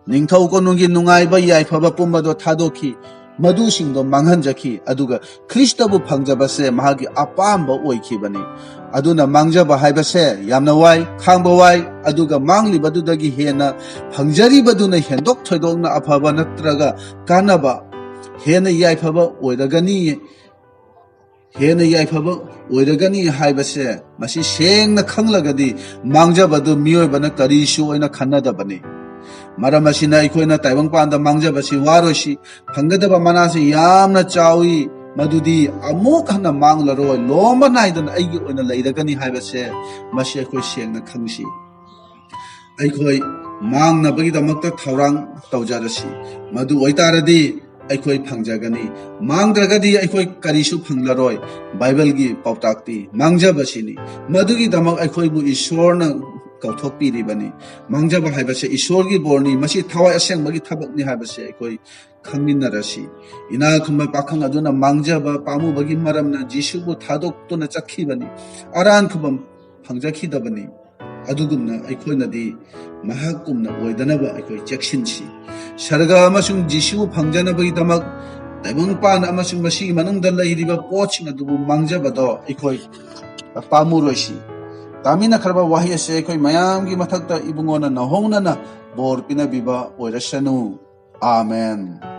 ꯅꯤꯡꯊꯧ ꯀꯣꯅꯨꯡꯒꯤ ꯅꯨꯡꯉꯥꯏꯕ ꯌꯥꯏꯐꯕ ꯄꯨꯝꯕꯗꯣ ꯊꯥꯗꯣꯛꯈꯤ, ꯃꯗꯨꯁꯤꯡꯗꯣ ꯃꯥꯡꯍꯟꯖꯈꯤ, ꯑꯗꯨꯒ ꯈ꯭ꯔꯤꯁꯇꯕꯨ ꯐꯪꯖꯕꯁꯦ ꯃꯍꯥꯛꯀꯤ ꯑꯄꯥꯝꯕ ꯑꯣꯏꯈꯤꯕꯅꯤ꯫ ꯑꯗꯨꯅ ꯃꯥꯡꯖꯕ ꯍꯥꯏꯕꯁꯦ ꯌꯥꯝꯅ ꯋꯥꯏ, ꯈꯥꯡꯕ ꯋꯥꯏ, ꯑꯗꯨꯒ ꯃꯥꯡꯂꯤꯕꯗꯨꯗꯒꯤ ꯍꯦꯟꯅ ꯐꯪꯖꯔꯤꯕꯗꯨꯅ ꯍꯦꯟꯗꯣꯛ ꯊꯣꯏꯗꯣꯛꯅ ꯑꯐꯕ ꯅꯠꯇ꯭ꯔꯒ ꯀꯥꯟꯅꯕ, ꯍꯦꯟꯅ ꯌꯥꯏꯐꯕ ꯑꯣꯏꯔꯒꯅꯤ, ꯍꯦꯟꯅ ꯌꯥꯏꯐꯕ ꯑꯣꯏꯔꯒꯅꯤ ꯍꯥꯏꯕꯁꯦ ꯃꯁꯤ ꯁꯦꯡꯅ ꯈꯪꯂꯒꯗꯤ ꯃꯥꯡꯖꯕꯗꯨ ꯃꯤꯑꯣꯏꯕꯅ ꯀꯔꯤꯁꯨ ꯑꯣꯏꯅ ꯈꯟꯅꯗꯕꯅꯤ꯫ ꯃꯔꯝ ꯑꯁꯤꯅ ꯑꯩꯈꯣꯏꯅ ꯇꯥꯏꯕꯪꯄꯥꯟꯗ ꯃꯥꯡꯖꯕꯁꯤ ꯋꯥꯔꯣꯏꯁꯤ꯫ ꯐꯪꯒꯗꯕ ꯃꯅꯥꯁꯤ ꯌꯥꯝꯅ ꯆꯥꯎꯏ, ꯃꯗꯨꯗꯤ ꯑꯃꯨꯛ ꯍꯟꯅ ꯃꯥꯡꯂꯔꯣꯏ, ꯂꯣꯝꯕ ꯅꯥꯏꯗꯅ ꯑꯩꯒꯤ ꯑꯣꯏꯅ ꯂꯩꯔꯒꯅꯤ ꯍꯥꯏꯕꯁꯦ ꯃꯁꯤ ꯑꯩꯈꯣꯏ ꯁꯦꯡꯅ ꯈꯪꯁꯤ꯫ ꯑꯩꯈꯣꯏ ꯃꯥꯡꯅꯕꯒꯤꯗꯃꯛꯇ ꯊꯧꯔꯥꯡ ꯇꯧꯖꯔꯁꯤ꯫ ꯃꯗꯨ ꯑꯣꯏꯇꯥꯔꯗꯤ ꯑꯩꯈꯣꯏ ꯐꯪꯖꯒꯅꯤ꯫ ꯃꯥꯡꯗ꯭ꯔꯒꯗꯤ ꯑꯩꯈꯣꯏ ꯀꯔꯤꯁꯨ ꯐꯪꯂꯔꯣꯏ꯫ ꯕꯥꯏꯕꯜꯒꯤ ꯄꯥꯎꯇꯥꯛꯇꯤ ꯃꯥꯡꯖꯕꯁꯤꯅꯤ꯫ ꯃꯗꯨꯒꯤꯗꯃꯛ ꯑꯩꯈꯣꯏꯕꯨ ꯏꯁꯣꯔꯅ ꯀꯧꯊꯣꯛꯄꯤꯔꯤꯕꯅꯤ꯫ ꯃꯥꯡꯖꯕ ꯍꯥꯏꯕꯁꯦ ꯏꯁꯣꯔꯒꯤ ꯕꯣꯔꯅꯤ꯫ ꯃꯁꯤ ꯊꯋꯥꯏ ꯑꯁꯦꯡꯕꯒꯤ ꯊꯕꯛꯅꯤ ꯍꯥꯏꯕꯁꯦ ꯑꯩꯈꯣꯏ ꯈꯪꯃꯤꯟꯅꯔꯁꯤ꯫ ꯏꯅꯥꯛ ꯈꯨꯟꯕ ꯄꯥꯈꯪ ꯑꯗꯨꯅ ꯃꯥꯡꯖꯕ ꯄꯥꯝꯃꯨꯕꯒꯤ ꯃꯔꯝꯅ ꯖꯤꯁꯨꯕꯨ ꯊꯥꯗꯣꯛꯇꯨꯅ ꯆꯠꯈꯤꯕꯅꯤ꯫ ꯑꯔꯥꯟ ꯈꯨꯕꯝ ꯐꯪꯖꯈꯤꯗꯕꯅꯤ꯫ ꯑꯗꯨꯒꯨꯝꯅ ꯑꯩꯈꯣꯏꯅꯗꯤ ꯃꯍꯥꯛꯀꯨꯝꯅ ꯑꯣꯏꯗꯅꯕ ꯑꯩꯈꯣꯏ ꯆꯦꯛꯁꯤꯟꯁꯤ꯫ ꯁꯔꯒ ꯑꯃꯁꯨꯡ ꯖꯤꯁꯨ ꯐꯪꯖꯅꯕꯒꯤꯗꯃꯛ ꯇꯥꯏꯕꯪꯄꯥꯟ ꯑꯃꯁꯨꯡ ꯃꯁꯤꯒꯤ ꯃꯅꯨꯡꯗ ꯂꯩꯔꯤꯕ ꯄꯣꯠꯁꯤꯡ ꯑꯗꯨꯕꯨ ꯃꯥꯡꯖꯕꯗꯣ ꯑꯩꯈꯣꯏ ꯄꯥꯝꯃꯨꯔꯣꯏꯁꯤ꯫ ꯇꯥꯃꯤꯟꯅꯈ꯭ꯔꯕ ꯋꯥꯍꯩ ꯑꯁꯤ ꯑꯩꯈꯣꯏ ꯃꯌꯥꯝꯒꯤ ꯃꯊꯛꯇ ꯏꯕꯨꯡꯉꯣꯅ ꯅꯧꯍꯧꯅꯅ ꯕꯣꯔ ꯄꯤꯅꯕꯤꯕ ꯑꯣꯏꯔꯁꯅꯨ꯫ ꯑꯥꯃꯦꯟ꯫